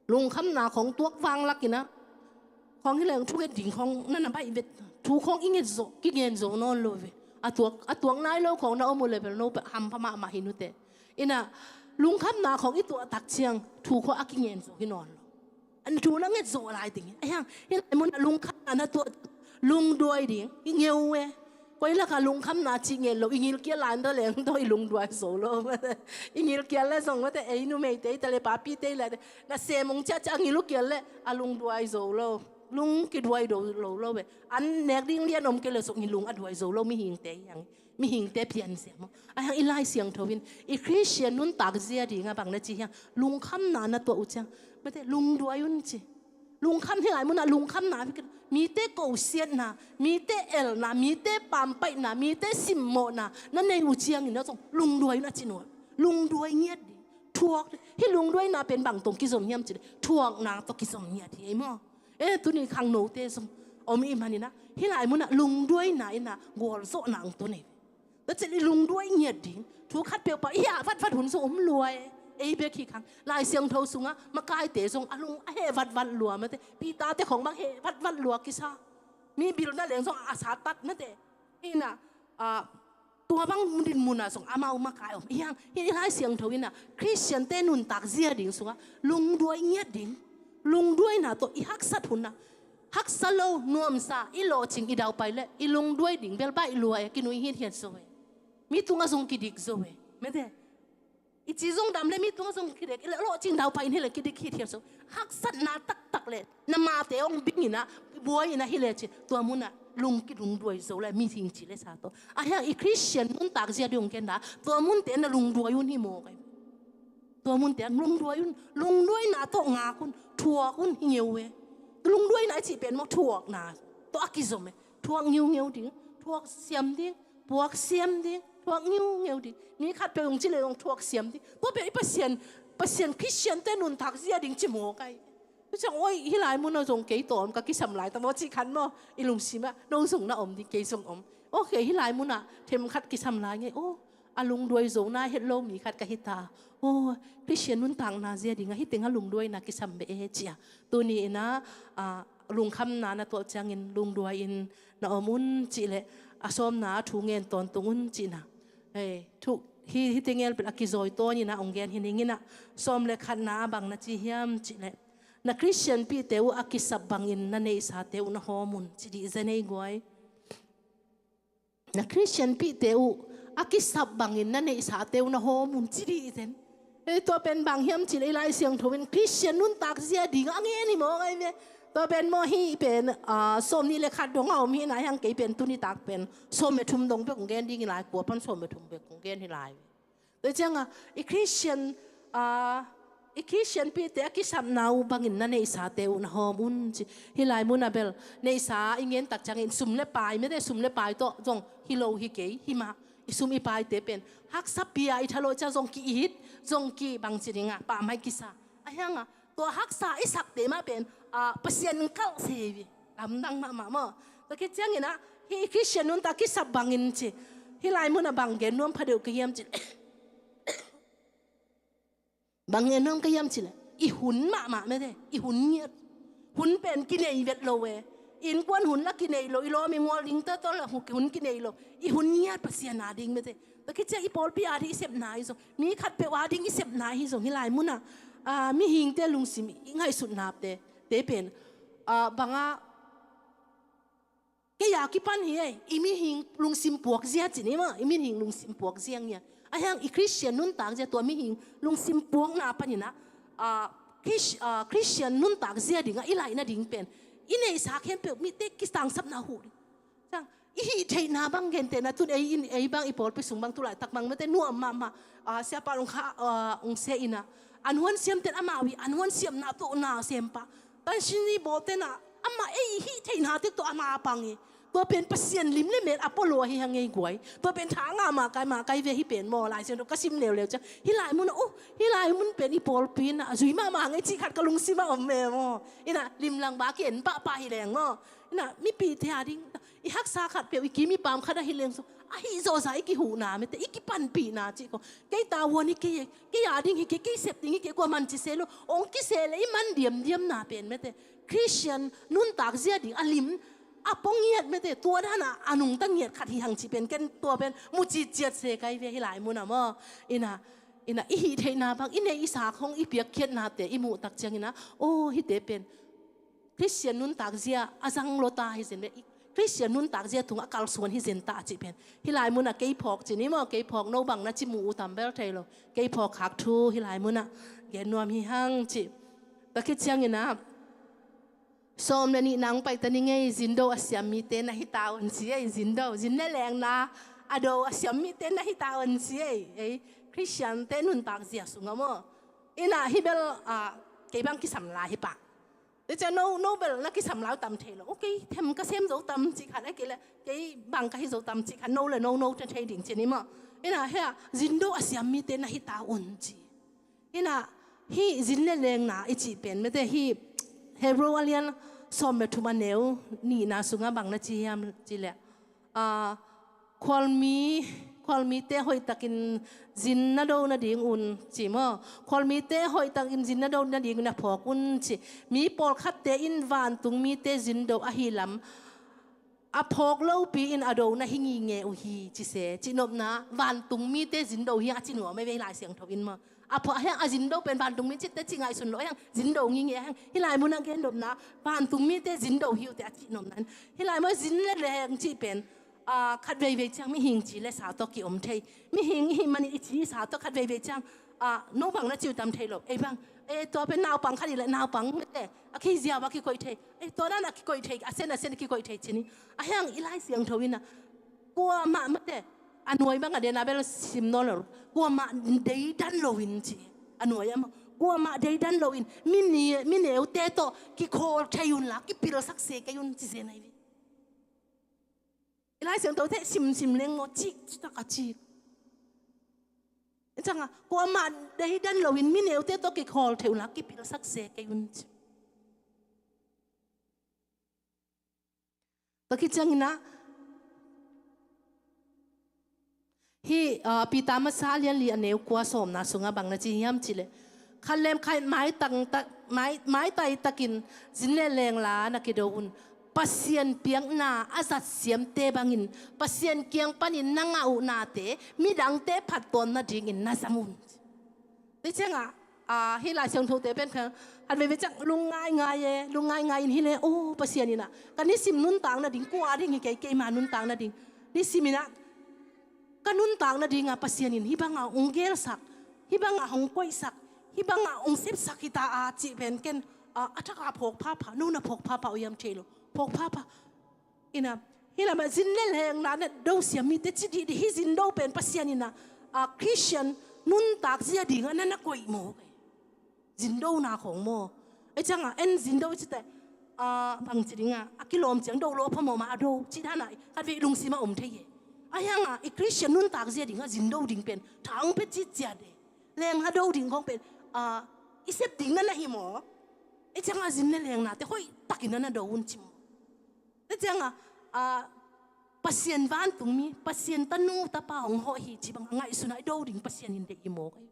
Lungkhamna khong tuak vang lak in ah, khong hi leng thunget ding khong na na baih vet. Thu khong i nget zo, kingen zo nawn lo ve. A tuak, a tuak nai lo khong na om uh le bel no hampha mahmah hi nute. In ah lungkhamna khong i tuah tak ciang thu khong a kingen zo hi nawn lo. An thu na nget zo lai ding. Ahi hang hih lai munah lungkhamna na tuah, lungduai ding i ngeu e. Koi lakah lungkhamna cih ngen lo, i ngilkial lai nta leng tawh i lungduai zo lo. I ngilkial le zong mate, ei numeite i ta le papite i la, na sem ong ciahciah a ngilkial le a lungduai zo lo. Lung kiduai do lo lo e. An nek ding lian om kei le zong i lung a duai zo lo mihingte hi hang. Mihingte pianzia maw. Ahi hang i Lai Siangtho in i Khristian nuntak zia dingah bang na ci hiang, lungkhamna na tuah uh ciang mate lungduai un ci. Lungkham, hih lai munah lungkhamna, mite kosiatna, mite elna, mite pampaihna, mite simmawhna na nei uh ciangin ah zong lungduai un a ci nuam. Lungduai ngiat ding. Thuak ding. Hih lungduaina pen bang tawh kizom hiam cih leh thuakna tawh kizom ngiat hi ei maw. E, tuni khangnote zong om i hih manin ah hih lai munah lungduaina in ah gualzawhna hong tun ei. Tua ciang i lungduai ngiat ding. Thu khat peuhpeuh i heh vatvat hun zong om lua e. Ei bek hi kha hang. Lai Siangtho sungah makaite zong a lung a heh vatvat lua mate. Peter-te khong bang heh vatvat lua kisa. Mi bilna leng zong a sa tat mate. Hi in ah, ah, tua bang dinmun ah zong amau makai om. Hi hang, hih Lai Siangtho in ah Khristiante nuntak zia ding sungah lungduai ngiat ding. Lungduaina tawh i haksat hun ah haksa lo, nuamsa, i lawhcing i daupai leh i lungduai ding bel baih lua e, kinui hithiat zo e. Mi tungah zong kidik zo e. Mate. I ci zong dam leh mi tungah zong kidik, i lawhcing daupai in hi leh kidik hithiat zo. Haksatna taktak leh na mate hong bing in ah, buai in ah hi leh ci, tua munah lung kilungduai zo lai, mihing ci leh sa tawh. Ahi hang i Khristian nuntak zia ding hong ken dah, tua munte na lungduai un hi mawk ai. Tua munte ah lungduai un, lungduaina tawh ngak un, thuak un hi ngeu e. Lungduaina i cih pen maw thuakna tawh a kizom e. Thuak ngiungeu ding, thuak siam ding, puak siam ding, thuak ngiungeu ding. Mi khat peuh hong ci leh hong thuak siam ding. Tua pen i Pasian, Pasian Khristiante nuntak zia ding ci mawk ai. Tua ciang, oi, hih lai munah zong kei tawm ka kisam lai ta maw cih khat maw, i lungsim ah, no zong na om ding, kei zong om. Ok, hih lai munah themkhat kisam lai ngei, oh, a lungduai zo nai het lo mi khat ka hi ta. Oh, Khristian nuntakna zia dingah hih tengah lungduaina kisam beh e ci a. Tuni in ah, ah, lungkhamna na tuah ciangin lungduai in na om un cih leh a sawmna ah thu ngen tawntung un cihna. Hei, thu, hih, hih teng el pen a kizawi tawn in ah hong gen hi ning in ah, sawm le khatna ah bang na ci hiam cih leh, na Khristianpihte uh a kisap bangin na neihsate uh na hawm un ci dih zen ei guai. Na Khristianpihte uh a kisap bangin na neihsate uh na hawm un ci dih zen. Ei, tua pen bang hiam cih leh i Lai Siangtho in Khristian nuntak zia ding a ngen hi mawk ai ve. Tua pen maw hih pen, ah, sawmnih le khat dong a om hi na, ahi hang kei pen tuni tak pen sawm le thum dong bek kong gen ding hi lai, kua pan sawm le thum bek kong gen hi lai. Tua ciangah i Khristian, ah, i Khristianpihte a kisapna uh bangin na neihsate uh na hawm un ci. Hih lai munah bel neihsa i ngen tak ciangin sum le pai, mete sum le pai tawh zong hi lo hi kei, hi mah. I sum i paite pen haksa pia, i thalawh ciang zong ki-it, zong ki bangci dingah pammaih kisa. Ahi hangah tua haksa i sakte mah pen, ah, Pasian in kalh se hi. Lamdang mahmah maw. Tua khit ciangin ah hih Khristian nuntak kisap bangin ci. Hih lai munah bang gen nuam phadeuh ka hiam cih leh, bang gen nuam ka hiam cih leh, i hun mahmah mete, i hun ngiat. Hun pen kinei vet lo e. Innkuan hun la kinei lo, i lawm i gual ding tawh la hun kinei lo. I hun ngiat Pasian a ding mete. Tua khit ciang i pawlpi a ding i sepna hi zong, mi khatpeuh a ding i sepna hi zong, hih lai munah, ah, mihingte lungsim i ngaihsutnate, te pen, ah, bangah, kei a kipan hi ei, i mihing lungsim puak zia ci ni maw, i mihing lungsim puak zia ngiat. Ahi hang i Khristian nuntak zia tua mihing lungsim puakna panin ah, ah, Khris-, ah, Khristian nuntak zia dingah i laih nading pen, i neihsa khempeuh mite kitangsapna huh ding. Ciang, i hih theihna bang gentehna tun ei in, ei bang i pawlpi sung bang tulaitak bang mate nuam mahmah, ah, siapa hong kha, ah, hong seh inah, an huan siamten amau i an huan siamna tawh na sem pah. Tan sin i bawlten ah amah ei i hih theihna tek tawh ama pang i. Tua pen Pasian lim le mel a polo ahi hang ei guai. Tua pen tha ngah mah kai mah kai ve hi pen maw, Lai Siangtho ka sim leuleu ciang hih lai mun ah, oh, hih lai mun pen i pawlpi inah zui mahmah hang ei cih khat ka lungsim ah om ve maw. Inah limlang ba ki en pahpah hi leng maw. Inah mipite a ding i haksa khat peuh i kim i paam khat ahi leng sung, ahi zawza i kihuhna mate, i kipanpihna cih ko. Kei tavuan hi kei e, kei a ding hi kei, kei sep ding hi kei, kua man ci se lo. Ong kise le i man diamdiamna pen mate, Khristian nuntak zia ding a lim a pong ngiat mate, tua dana a nungta ngiat khat hi hang cih pen ken tua pen mu citciat se kai ve hih lai mun ah maw. Inah, inah i hih theihna bang i neih i sak hong i piakkhiatnate i muh tak ciang inah, oh, hihte pen Khristian nuntak zia a zang lo ta hi zen ve. Khristian nuntak zia tungah a kalsuan hi zen ta a cih pen hih lai mun ah kei phawk ci ni maw, kei phawk no bang na ci mu uh tam bel thei lo. Kei phawk khak thu hih lai mun ah gen nuam hi hang ci. Tua khit ciang inah sawm le nih nang paita ni ngei, zindo a siam mite na hi ta un ci ei, zindo, zin le lengna a do a siam mite na hi ta un ci ei, ei Khristiante nuntak zia sungah maw. Inah hih bel, ah, kei bang kisam lai hi pah. Tua ciang no, no bel na kisam lai uh tam thei lo. Okay, them ka sem zo tam cih khat a kei le, kei bang ka hi zo tam cih khat no le no, no thei thei ding ci ni maw. Inah hia zindo a siam mite na hi ta un ci. Inah hih zin le lengna i cih pen mate hih Hebrew a lian sawm le thum a neu nihna sungah bang na ci hiam cih leh, ah, khualmi, khualmite hoihtakin zin na do nading un ci maw? Khualmite hoihtakin zin na do nading un a phawk un ci. Mi pawlkhatte in vantungmite zindo ahi lam a phawk lopi in a do na hi ngingei uh hi ci se. Cihnopna vantungmite zindo hi a ci nuam ei ve Lai Siangtho in maw. A phawk hiang a zindo pen vantungmi cihte ci ngaihsun lo hiang zindo ngingei hiang hih lai mun a gen nopna vantungmite zindo hi uh teh a cihnopna in hih lai mun a zin le leng cih pen, ah, khat veivei ciang mihing ci le sa tawh kiom thei. Mihing i hih manin i ci i sa tawh khat veivei ciang, ah, no bang na ci uh tam thei lo. Ei bang, eh, tua pen naupang khat i le naupang mate a kei ziau a kikoih thei. Eh, tua dan a kikoih thei, a sen a sen a kikoih thei ci ni. A hiang i Lai Siangtho in a kuamah mate a nuai bang a den a bel sim nawn lo. Kuamah deidan loin ci. A nuai a maw. Kuamah deidan loin mi ni, mi neute tawh kikhawl thei un la kipilsak se kei un ci zen ahi ve. I Lai Siangtho teh simsim leng maw cik citak a cik. Ciangah kuamah deidan loin mi neute tawh kikhawl thei un la kipilsak se kei un ci. Tua khit ciangin ah hih, ah, Peter masa a lian li a neu kua sawmna sungah bang na ci hiam cih leh khat lem khat maitai tak, mai, maitai takin zin le leng la na kido un. Pasian piakna a zat siamte bangin Pasian kiang panin na ngah uh nate midangte phattuam nadingin na zam un. Tua ciangah, ah, hih Lai Siangthote pen khat veivei ciang lungngaingai e, lungngaingai in hi le, oh, Pasian in ah ka nisim nuntak nading kua ding hi kei, keima nuntak nading. Nisim in ah ka nuntak nading ah Pasian in hih bangah hong gelsak, hih bangah hong koihsak, hih bangah hong sepsak hi ta a cih pen ken, ah, a thak a phawk phapha, no na phawk phapha uh hiam thei lo, phawk phapha. In ah hih lamah zin le lengna na do siam mite ci dihdih hih zin do pen Pasian in ah, ah, Khristian nuntak zia dingah na na koih maw? Zin do na khawng maw? Ei ciangah en zin do i cite, ah, bang ci dingah a kilawm ciang do lo phamawh mah a do cih danah khat vei lungsim a om thei e. A hiangah i Khristian nuntak zia dingah zin do ding pen thang pia cih ciat e. Lengna do ding khawng pen, ah, i sep ding na na hi maw? Ei ciangah zin le lengnate hoih takin na na do un ci maw? Tua ciangah, ah, Pasian vantungmi, Pasian tanu tapa hong hawh hi ci bangah ngaihsun a i do ding Pasian in deih hi maw kei?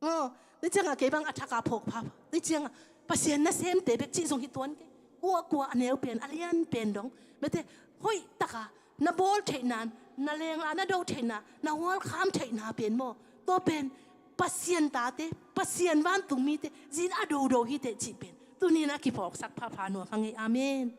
Aw, tua ciangah kei bang a thak a phawk phapha. Tua ciangah Pasian nasemte bek cih zong hi tuan kei. Kua kua a neu pen, a lian pen dong. Mate, hoih taka na bawl theihna, na lengla na do theihna, na hualkham theihna pen maw? Tua pen Pasian tate, Pasian vantungmite zin a dodo hi teh cih pen tuni in a kiphawksak phapha nuam hang ei. Amen.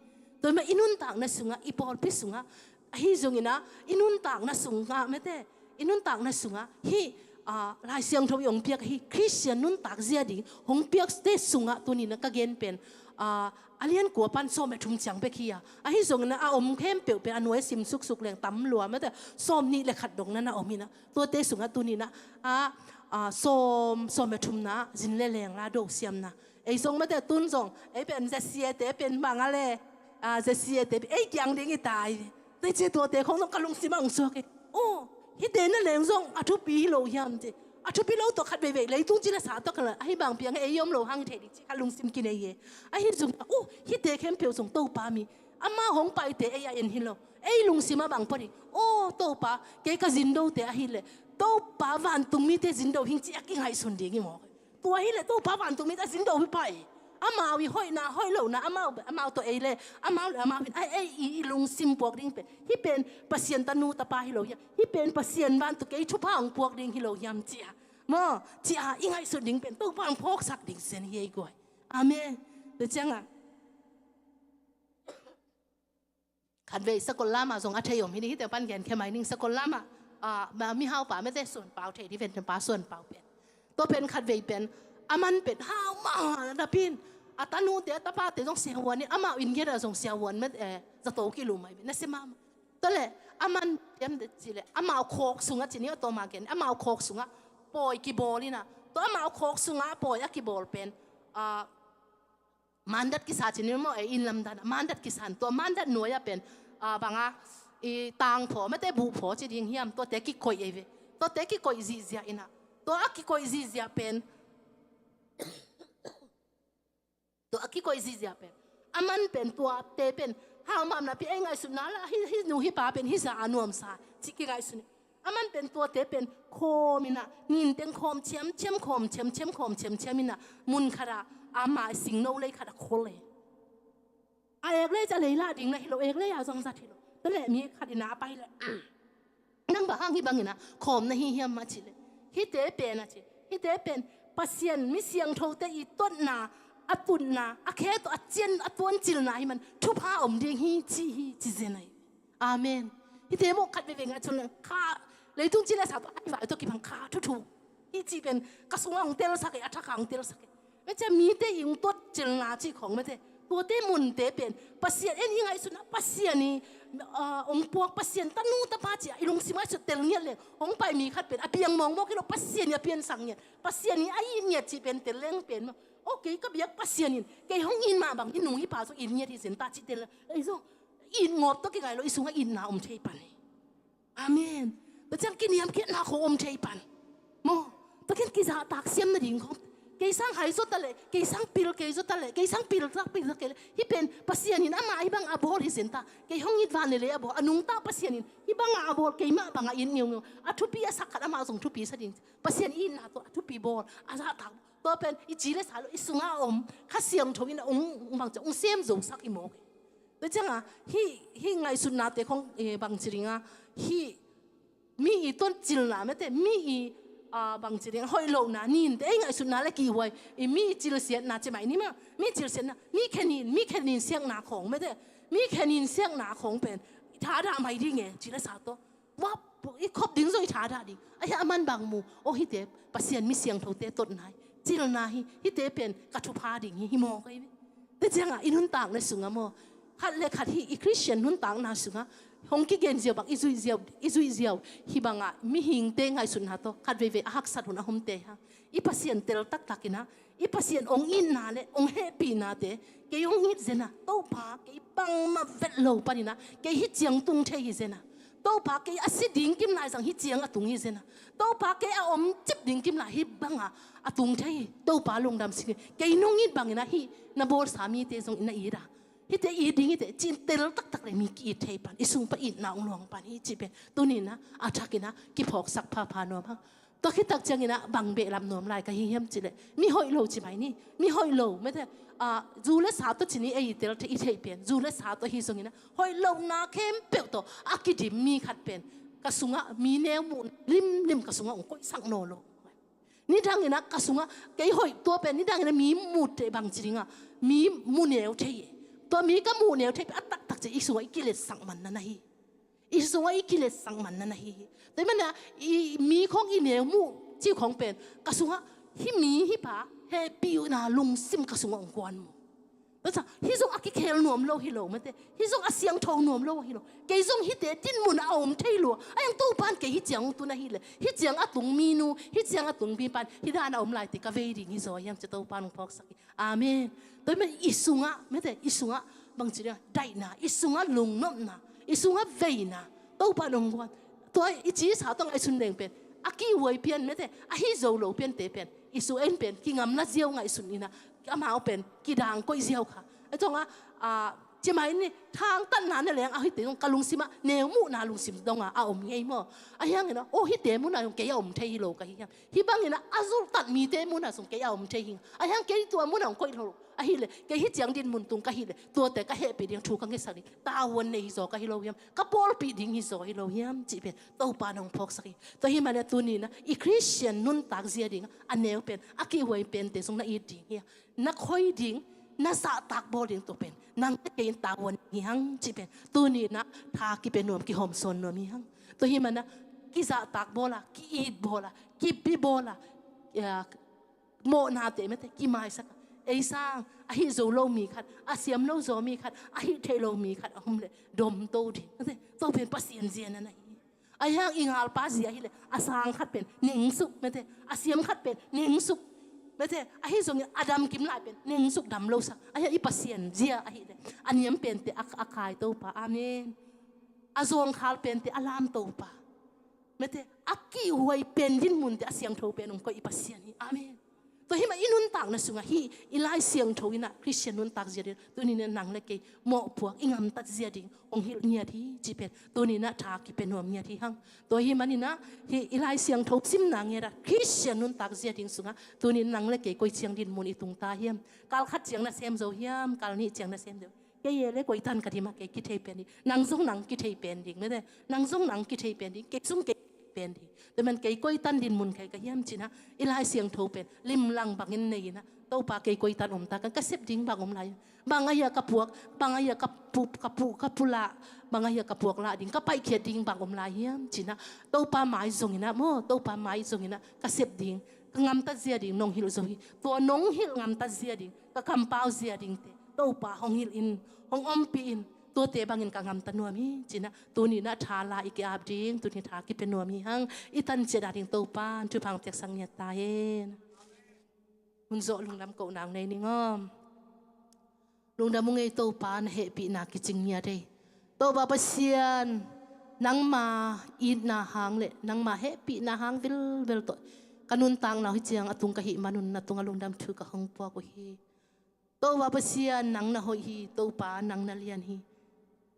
Tua mah i nuntakna sungah, i pawlpi sungah, ahi zongin ah i nuntakna sungah mate, i nuntakna sungah hih, ah, Lai Siangtho i hong piak ahi Khristian nuntak zia ding hong piakte sungah tuni in ah ka gen pen, a, a lian kua pan sawm le thum ciang bek hi a, ahi zongin a om khempeuh pen a nuai sim suksuk leng tam lua mate, sawm nih le khat dong na na om hi na. Tuate sungah tuni-in a, a, sawm, sawm le thumna zin le leng la do siamna. Ei zong mate tun zong ei pen Z C A te pen bang a le, a, Z C A te ei kiang ding i tai. Tei cia tuate khong zong ka lungsim ah hong suak e. Oh, hite na leng zong a thupi hi lo hiam ci. A thupi lo tawh khat veivei leitung ci le sa tawh ka la ahi bang piang ei om lo hang thei ding ci ka lungsim kinei e. Ahi zong, oh, hite khempeuh zong Topa mi. Ama hong paite ei a en hi lo. Ei lungsim ah bang pawh ding. Oh, Topa, kei ka zin dote ahi le. Topa vantung mite zin do hing ci a kingaihsun ding hi maw. Tua hi le Topa vantung mite a zin do hi pah e. Amau i hoihna, hoih lohna, amau, amau tawh ei le, amau le amau hin, ai, ei, i, i lungsim puak ding pen. Hih pen Pasian tanu tapa hi lo hiam. Hih pen Pasian vantung kei thupha hong puak ding hi lo hiam ci a. Maw, ci a, i ngaihsut ding pen Topa hong phawksak ding zen hi ei guai. Amen. Tua ciangah. Khatvei sakol lamah zong a thei om hi ni, hite pan gen khia mai ning sakol lamah, ah, ma, mihaupa mete Suan Pau thei di ven pa Suan Pau pen. Tua pen khatvei pen, a man pen, hau mah, na pin, a tanute, a tapate zong siavuan in, amau inn gena zong siavuan met, eh, zato kilum mai, na se mama. Tua le, a man, tiam de ci le, amau khawk sungah ci ni a tawma gen, amau khawk sungah, pawi kibawl ina. Tua amau khawk sungah, pawi a kibawl pen, ah, mandat kisa ci ni maw, eh, inn lamdan, mandat kisa in tua mandat nuai-ah pen, ah, banga, i tangphaw, mate buhphaw ci ding hiam, tuate kikoih ei ve. Tuate kikoih zihziah ina. Tua a kikoih zihziah pen, tua a kikoih zihziah pen. A man pen tuate pen. Hau mahmah pi ei ngaihsutna la, hi, hi nu hi pa pen, hi za a nuamsa. Ci kingaihsun. A man pen tuate pen khawm ina, ninteng khawm ciamciam, khawm ciamciam, khawm ciamciam ina, mun khata, ama singno lei khata khol e. A ek lei ca lei lah ding na hi lo, ek lei a zong zat hi lo. Tua le mi khat ina a pai le. Nang bang hang hi bang ina, khawm na hi hiam ma ci le. Hite pen a ci. Hite pen, Pasian mi siangthote i totna, a tutna, a khe tawh, a cian, a tuancilna hi man, thupha om ding hi ci hi, ci zen ai. Amen. Hite mawh khat veve ngai cun kha, leitung ci le sa tawh, ai vai tawh kibang kha, thuthu. Hi ci pen, ka sungah hong telsak e, a thak ah hong telsak e. Mete mite i hong tuancilna ci khong mete. Tuate munte pen, Pasian en i ngaihsutna, Pasian i, ah, hong puak, Pasian tanu tapa ci a, i lungsim ngaihsut tel ngiat le, hong pai mi khat pen, a piang mawngmawng hi lo, Pasian i a piansak ngiat, Pasian i a it ngiat ci pen tel leng pen maw. Okay, ka biak Pasian in, kei hong it mah bang, hi nu hi pa zong it ngiat hi zen ta ci tel leng. Ei zong, it ngawp tawh kingai lo, i sungah itna om thei pan hi. Amen. Tua ciang kiniamkhiatna khong om thei pan. Maw, tua ken kizahtak siam nading khong. Kei sang hai zaw ta leh, kei sang pil kei zaw ta leh, kei sang pil tak pil tak kei leh. Hih pen Pasian in amah hih bang a bawl hi zen ta. Kei hong it van leh leh a bawl. A nungta Pasian in hih bang a bawl, keimah bang a it ngeungeu. A thupi a sak khat amah zong thupi sa ding. Pasian i itna tawh a thupi bawl. A zahtak. Tua pen i ci le sa lo, i sungah a om Kha Siangtho in a ong, ong bang ciang, ong sem zo sak i mawk hi. Tua ciangah, hih, hih ngaihsutnate khong, eh, bang ci ding a, hih mi i tuancilna mete, mi i, ah, bang ci ding a, hoih lohna, ninte, ei ngaihsutna le kihhuai, i mi i cilsiatna ci mai ni maw, mi i cilsiatna, mi khenin, mi khenin siakna khong mete, mi khenin siakna khong pen, i thadah mai ding e, ci le sa tawh. Wap, i khop ding zong i thadah ding. Ahi a man bang mu. Oh, hihte Pasian mi siangthote totna hi. Cilna hi. Hihte pen ka thupha ding hi. Hi mawk ahi ve. Tua ciangah i nuntakna sungah maw. Khat le khat hih i Khristian nuntakna sungah hong kigen ziau bang i zuih ziau, i zuih ziau. Hih bangah mihingte ngaihsutna tawh khat veivei a haksat hun a humte hang. I Pasian tel taktak inah, i Pasian hong itna le hong hehpihnate, kei hong it zen a, Topa, kei bangmah vet lo paninah, kei hih ciang tung thei hi zen a. Topa, kei a si ding kim lai zang hih ciang a tung hi zen a. Topa, kei a om cip ding kim lai hih banga a tung thei hi. Topa lungdam sing hi. Kei nong it banginah hih na bawlsa mite zong i na it a. Hihte it ding hihte, ci-in tel taktak le mi ki-it thei pan. I sung pan itna hong luang pan hi cih pen. Tuninah, a thakinah, kiphawksak phapha nuam hang. Tua khit tak cianginah bang behlap nuam lai ka hi hiam cih leh, mi hoih lo ci mai ni, mi hoih lo, mete, ah, zu le sa tawh ci ni ei i tel thei, i theih pen, zu le sa tawh hi zonginah, hoih lohna khempeuh tawh a kidim mi khat pen, ka sungah mi neu muh limlim ka sungah hong koihsak nawn lo. Nidanginah ka sungah, kei hoih tua pen, nidanginah mi muh thei bang ci dingah, mi muh neu thei e. Tua mi ka muh neu thei pen, a taktak ciah i sungah i kiletsak man na na hi. I sungah i kiletsak man na na hi hi. Tua hi manah, i mi khong i neu muh, ci khong pen, ka sungah, hih mi, hih pa, hehpihna lungsim ka sungah hong kuan mu. Tua ciang hih zong a kikhel nuam lo hi lo mate. Hih zong a siangtho nuam lo hi lo. Kei zong hihte dinmun a om thei lua. A hiang Topa'n kei hih ciang tung ahih leh, hih ciang a tung minu, hih ciang a tung mipa'n hih dan a om lai teh ka vei ding hi zaw hiam ci Topa'n hong phawksak hi. Amen. Tua hi man i sungah mate, i sungah bangci ding, daihna, i sungah lungnopna, i sungah veina Topa'n hong guan. Tua i ci sa tawh ngaihsun leng pen a kihhuai pian mate, a hih zo lo piante pen i sung en pen kingamla ziau ngaihsun in ah, amau pen kidang koih ziau kha. A tawng ah, a, ci mai ni, thangtatna na leng a hihte zong ka lungsim ah neu muhna lungsim dong a a om ngei maw. A hiang in ah, o, hihte mun ah zong kei a om thei hi lo ka hi hiam. Hih bang in ah a zulhtat mite mun ah zong kei a om thei hi. A hiang kei tua mun ah hong koih lo ahih leh, kei hih ciang dinmun tung ka hih leh, tuate ka hehpih ding thu ka ngetsak ding tavuan nei hi zaw ka hi lo hiam, ka pawlpih ding hi zaw hi lo hiam cih pen Topa'n hong phawksak hi. Tua hi man ah tuni in ah i Khristian nuntak zia ding a neu pen, a kihhuai pente zong na it ding hi a, na khoi ding, na zahtak bawl ding tua pen nang le kei in tavuan hi hang cih pen tuni in ah tha kipia nuam, kihawmsawn nuam hi hang. Tua hi man ah kizahtak bawl a, ki-it bawl a, kipi bawl a, a, mawhnate mate kimaisak a, ei sang a hih zo lo mi khat, a siam lo zaw mi khat, a hih theih lo mi khat a om leh domto ding mate. Tua pen Pasian zia na na hi. A hiang i ngalpa zia ahih leh a sang khat pen nengsuk mate, a siam khat pen nengsuk mate, a hih zongin a dam kim lai pen nengsuk dam losak. A hiang i Pasian zia ahih leh a niam pente a, a kai Topa. Amen. A zawngkhal pente a lam Topa mate, a kihhuai pen dinmunte a siangtho pen hong koih i Pasian hi. Amen. Tua hi man i nuntakna sungah hih i Lai Siangtho in ah Khristian nuntak zia ding, tuni in ah nang le kei mawhpuak, i ngamtat zia ding hong hilh ngiat hi cih pen tuni in ah tha kipia nuam ngiat hi hang. Tua hi man in ah hih i Lai Siangtho simna ngiat ah Khristian nuntak zia ding sungah tuni in nang le kei koi ciang dinmun i tung ta hiam. Kal khat ciang na sem zo hiam, kal nih ciang na sem zo. Kei e le koi tan ka dim a kei kithei pen ding. Nang zong nang kithei pen ding mate. Nang zong nang kithei pen ding. Kei zong kei pen ding. Tua man kei koi tan dinmun kei ka hiam ci in ah i Lai Siangtho pen limlang bangin nei in ah, Topa kei koi tan om ta, ka, ka sep ding bang om lai. Bang a hia ka puak, bang a hia ka pu, ka pu, ka pu lah, bang a hia ka puak lah ding, ka paikhiat ding bang om lai hiam ci in ah, Topa mai zong in ah maw, Topa mai zong in ah ka sep ding, ka ngamtat zia ding nong hilh zo hi. Tua nong hilh ngamtat zia ding, ka kampau zia dingte Topa hong hilh in, hong ompih in, tuate bangin ka ngamta nuam hi ci in ah tuni in ah tha la i ki-ap ding, tuni tha kipia nuam hi hang. I tan ciat a ding Topa'n thupha hong piaksak ngiat ta hen. Hun zawh lungdam kohna nei ning aw. Lungdam ung ei Topa, na hehpihna kicing ngiat ei. Topa Pasian, nangma itna hang le nangma hehpihna hang vilvel tawh ka nuntakna uh hih ciang a tung ka hih man un na tungah lungdam thu ka hong puak uh hi. Topa Pasian, nang na hoih hi. Topa, nang na lian hi.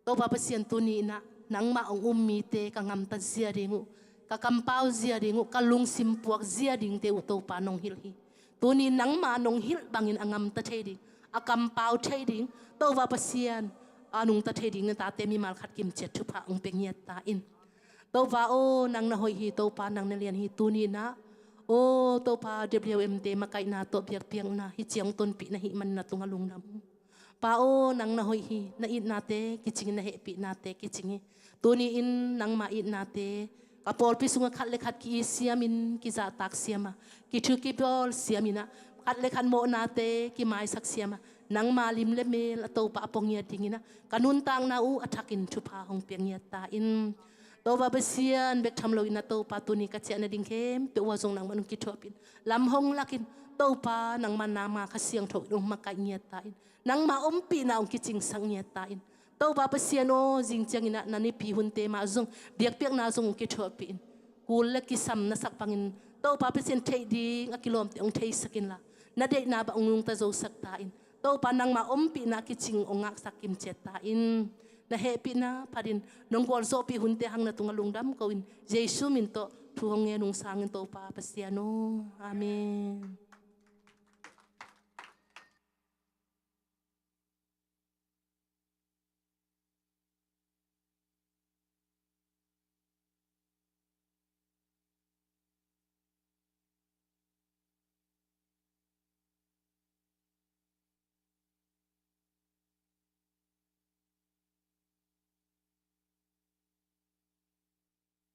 Topa Pasian, tuni in ah nangmah hong um mite ka ngamtat zia ding uh, ka kampau zia ding uh, ka lungsim puak zia dingte uh Topa nong hilh hi. Tuni nangmah nong hilh bangin a ngamta thei ding, a kampau thei ding, Topa Pasian, a nungta thei ding na tate mimal khat kimciat thupha hong pia ngiat ta in. Topa aw, nang na hoih hi. Topa, nang na lian hi. Tuni in ah, aw Topa, W M te makaihna tawh biakpiakna hih ciang tonpih na hih man na tungah lungdam ung. Pa aw, nang na hoih hi. Na itnate kicing in, na hehpihnate kicing hi. Tuni in nangma itnate ka pawlpi sungah khat le khat ki-it siamin, kizahtak siam a, kithu kibawl siamin ah, khat le khat mawhnate kimaisak siam a, nangma lim le mel a Topa a pua ngiat dingin ah ka nuntakna uh a thakin thupha hong pia ngiat ta in. Topa Pasian, bek tham loin ah Topa, tuni ka ciah nading khempeuh uh ah zong nangman hong kithuahpih in, lam hong lak in, Topa nangman nangma Kha Siangtho in hong makaih ngiat ta in. Nangma ompihna hong kicingsak ngiat ta in. Topa Pasian aw, zing ciangin ah na Nipi hunte mah zong biakpiakna zong hong kithuahpih in. Kul le kisam na sak bangin Topa Pasian, theih ding a kilawmte hong theisak inla, na deihna bang hong nungta zosak ta in. Topa nangma ompihna kicing hong ngahsak kimciat ta in. Na hehpihna phatin nong gualzawhpih hunte hang na tungah lungdam ko in, Jesu min tawh thu hong ngen ung sangin Topa Pasian aw. Amen.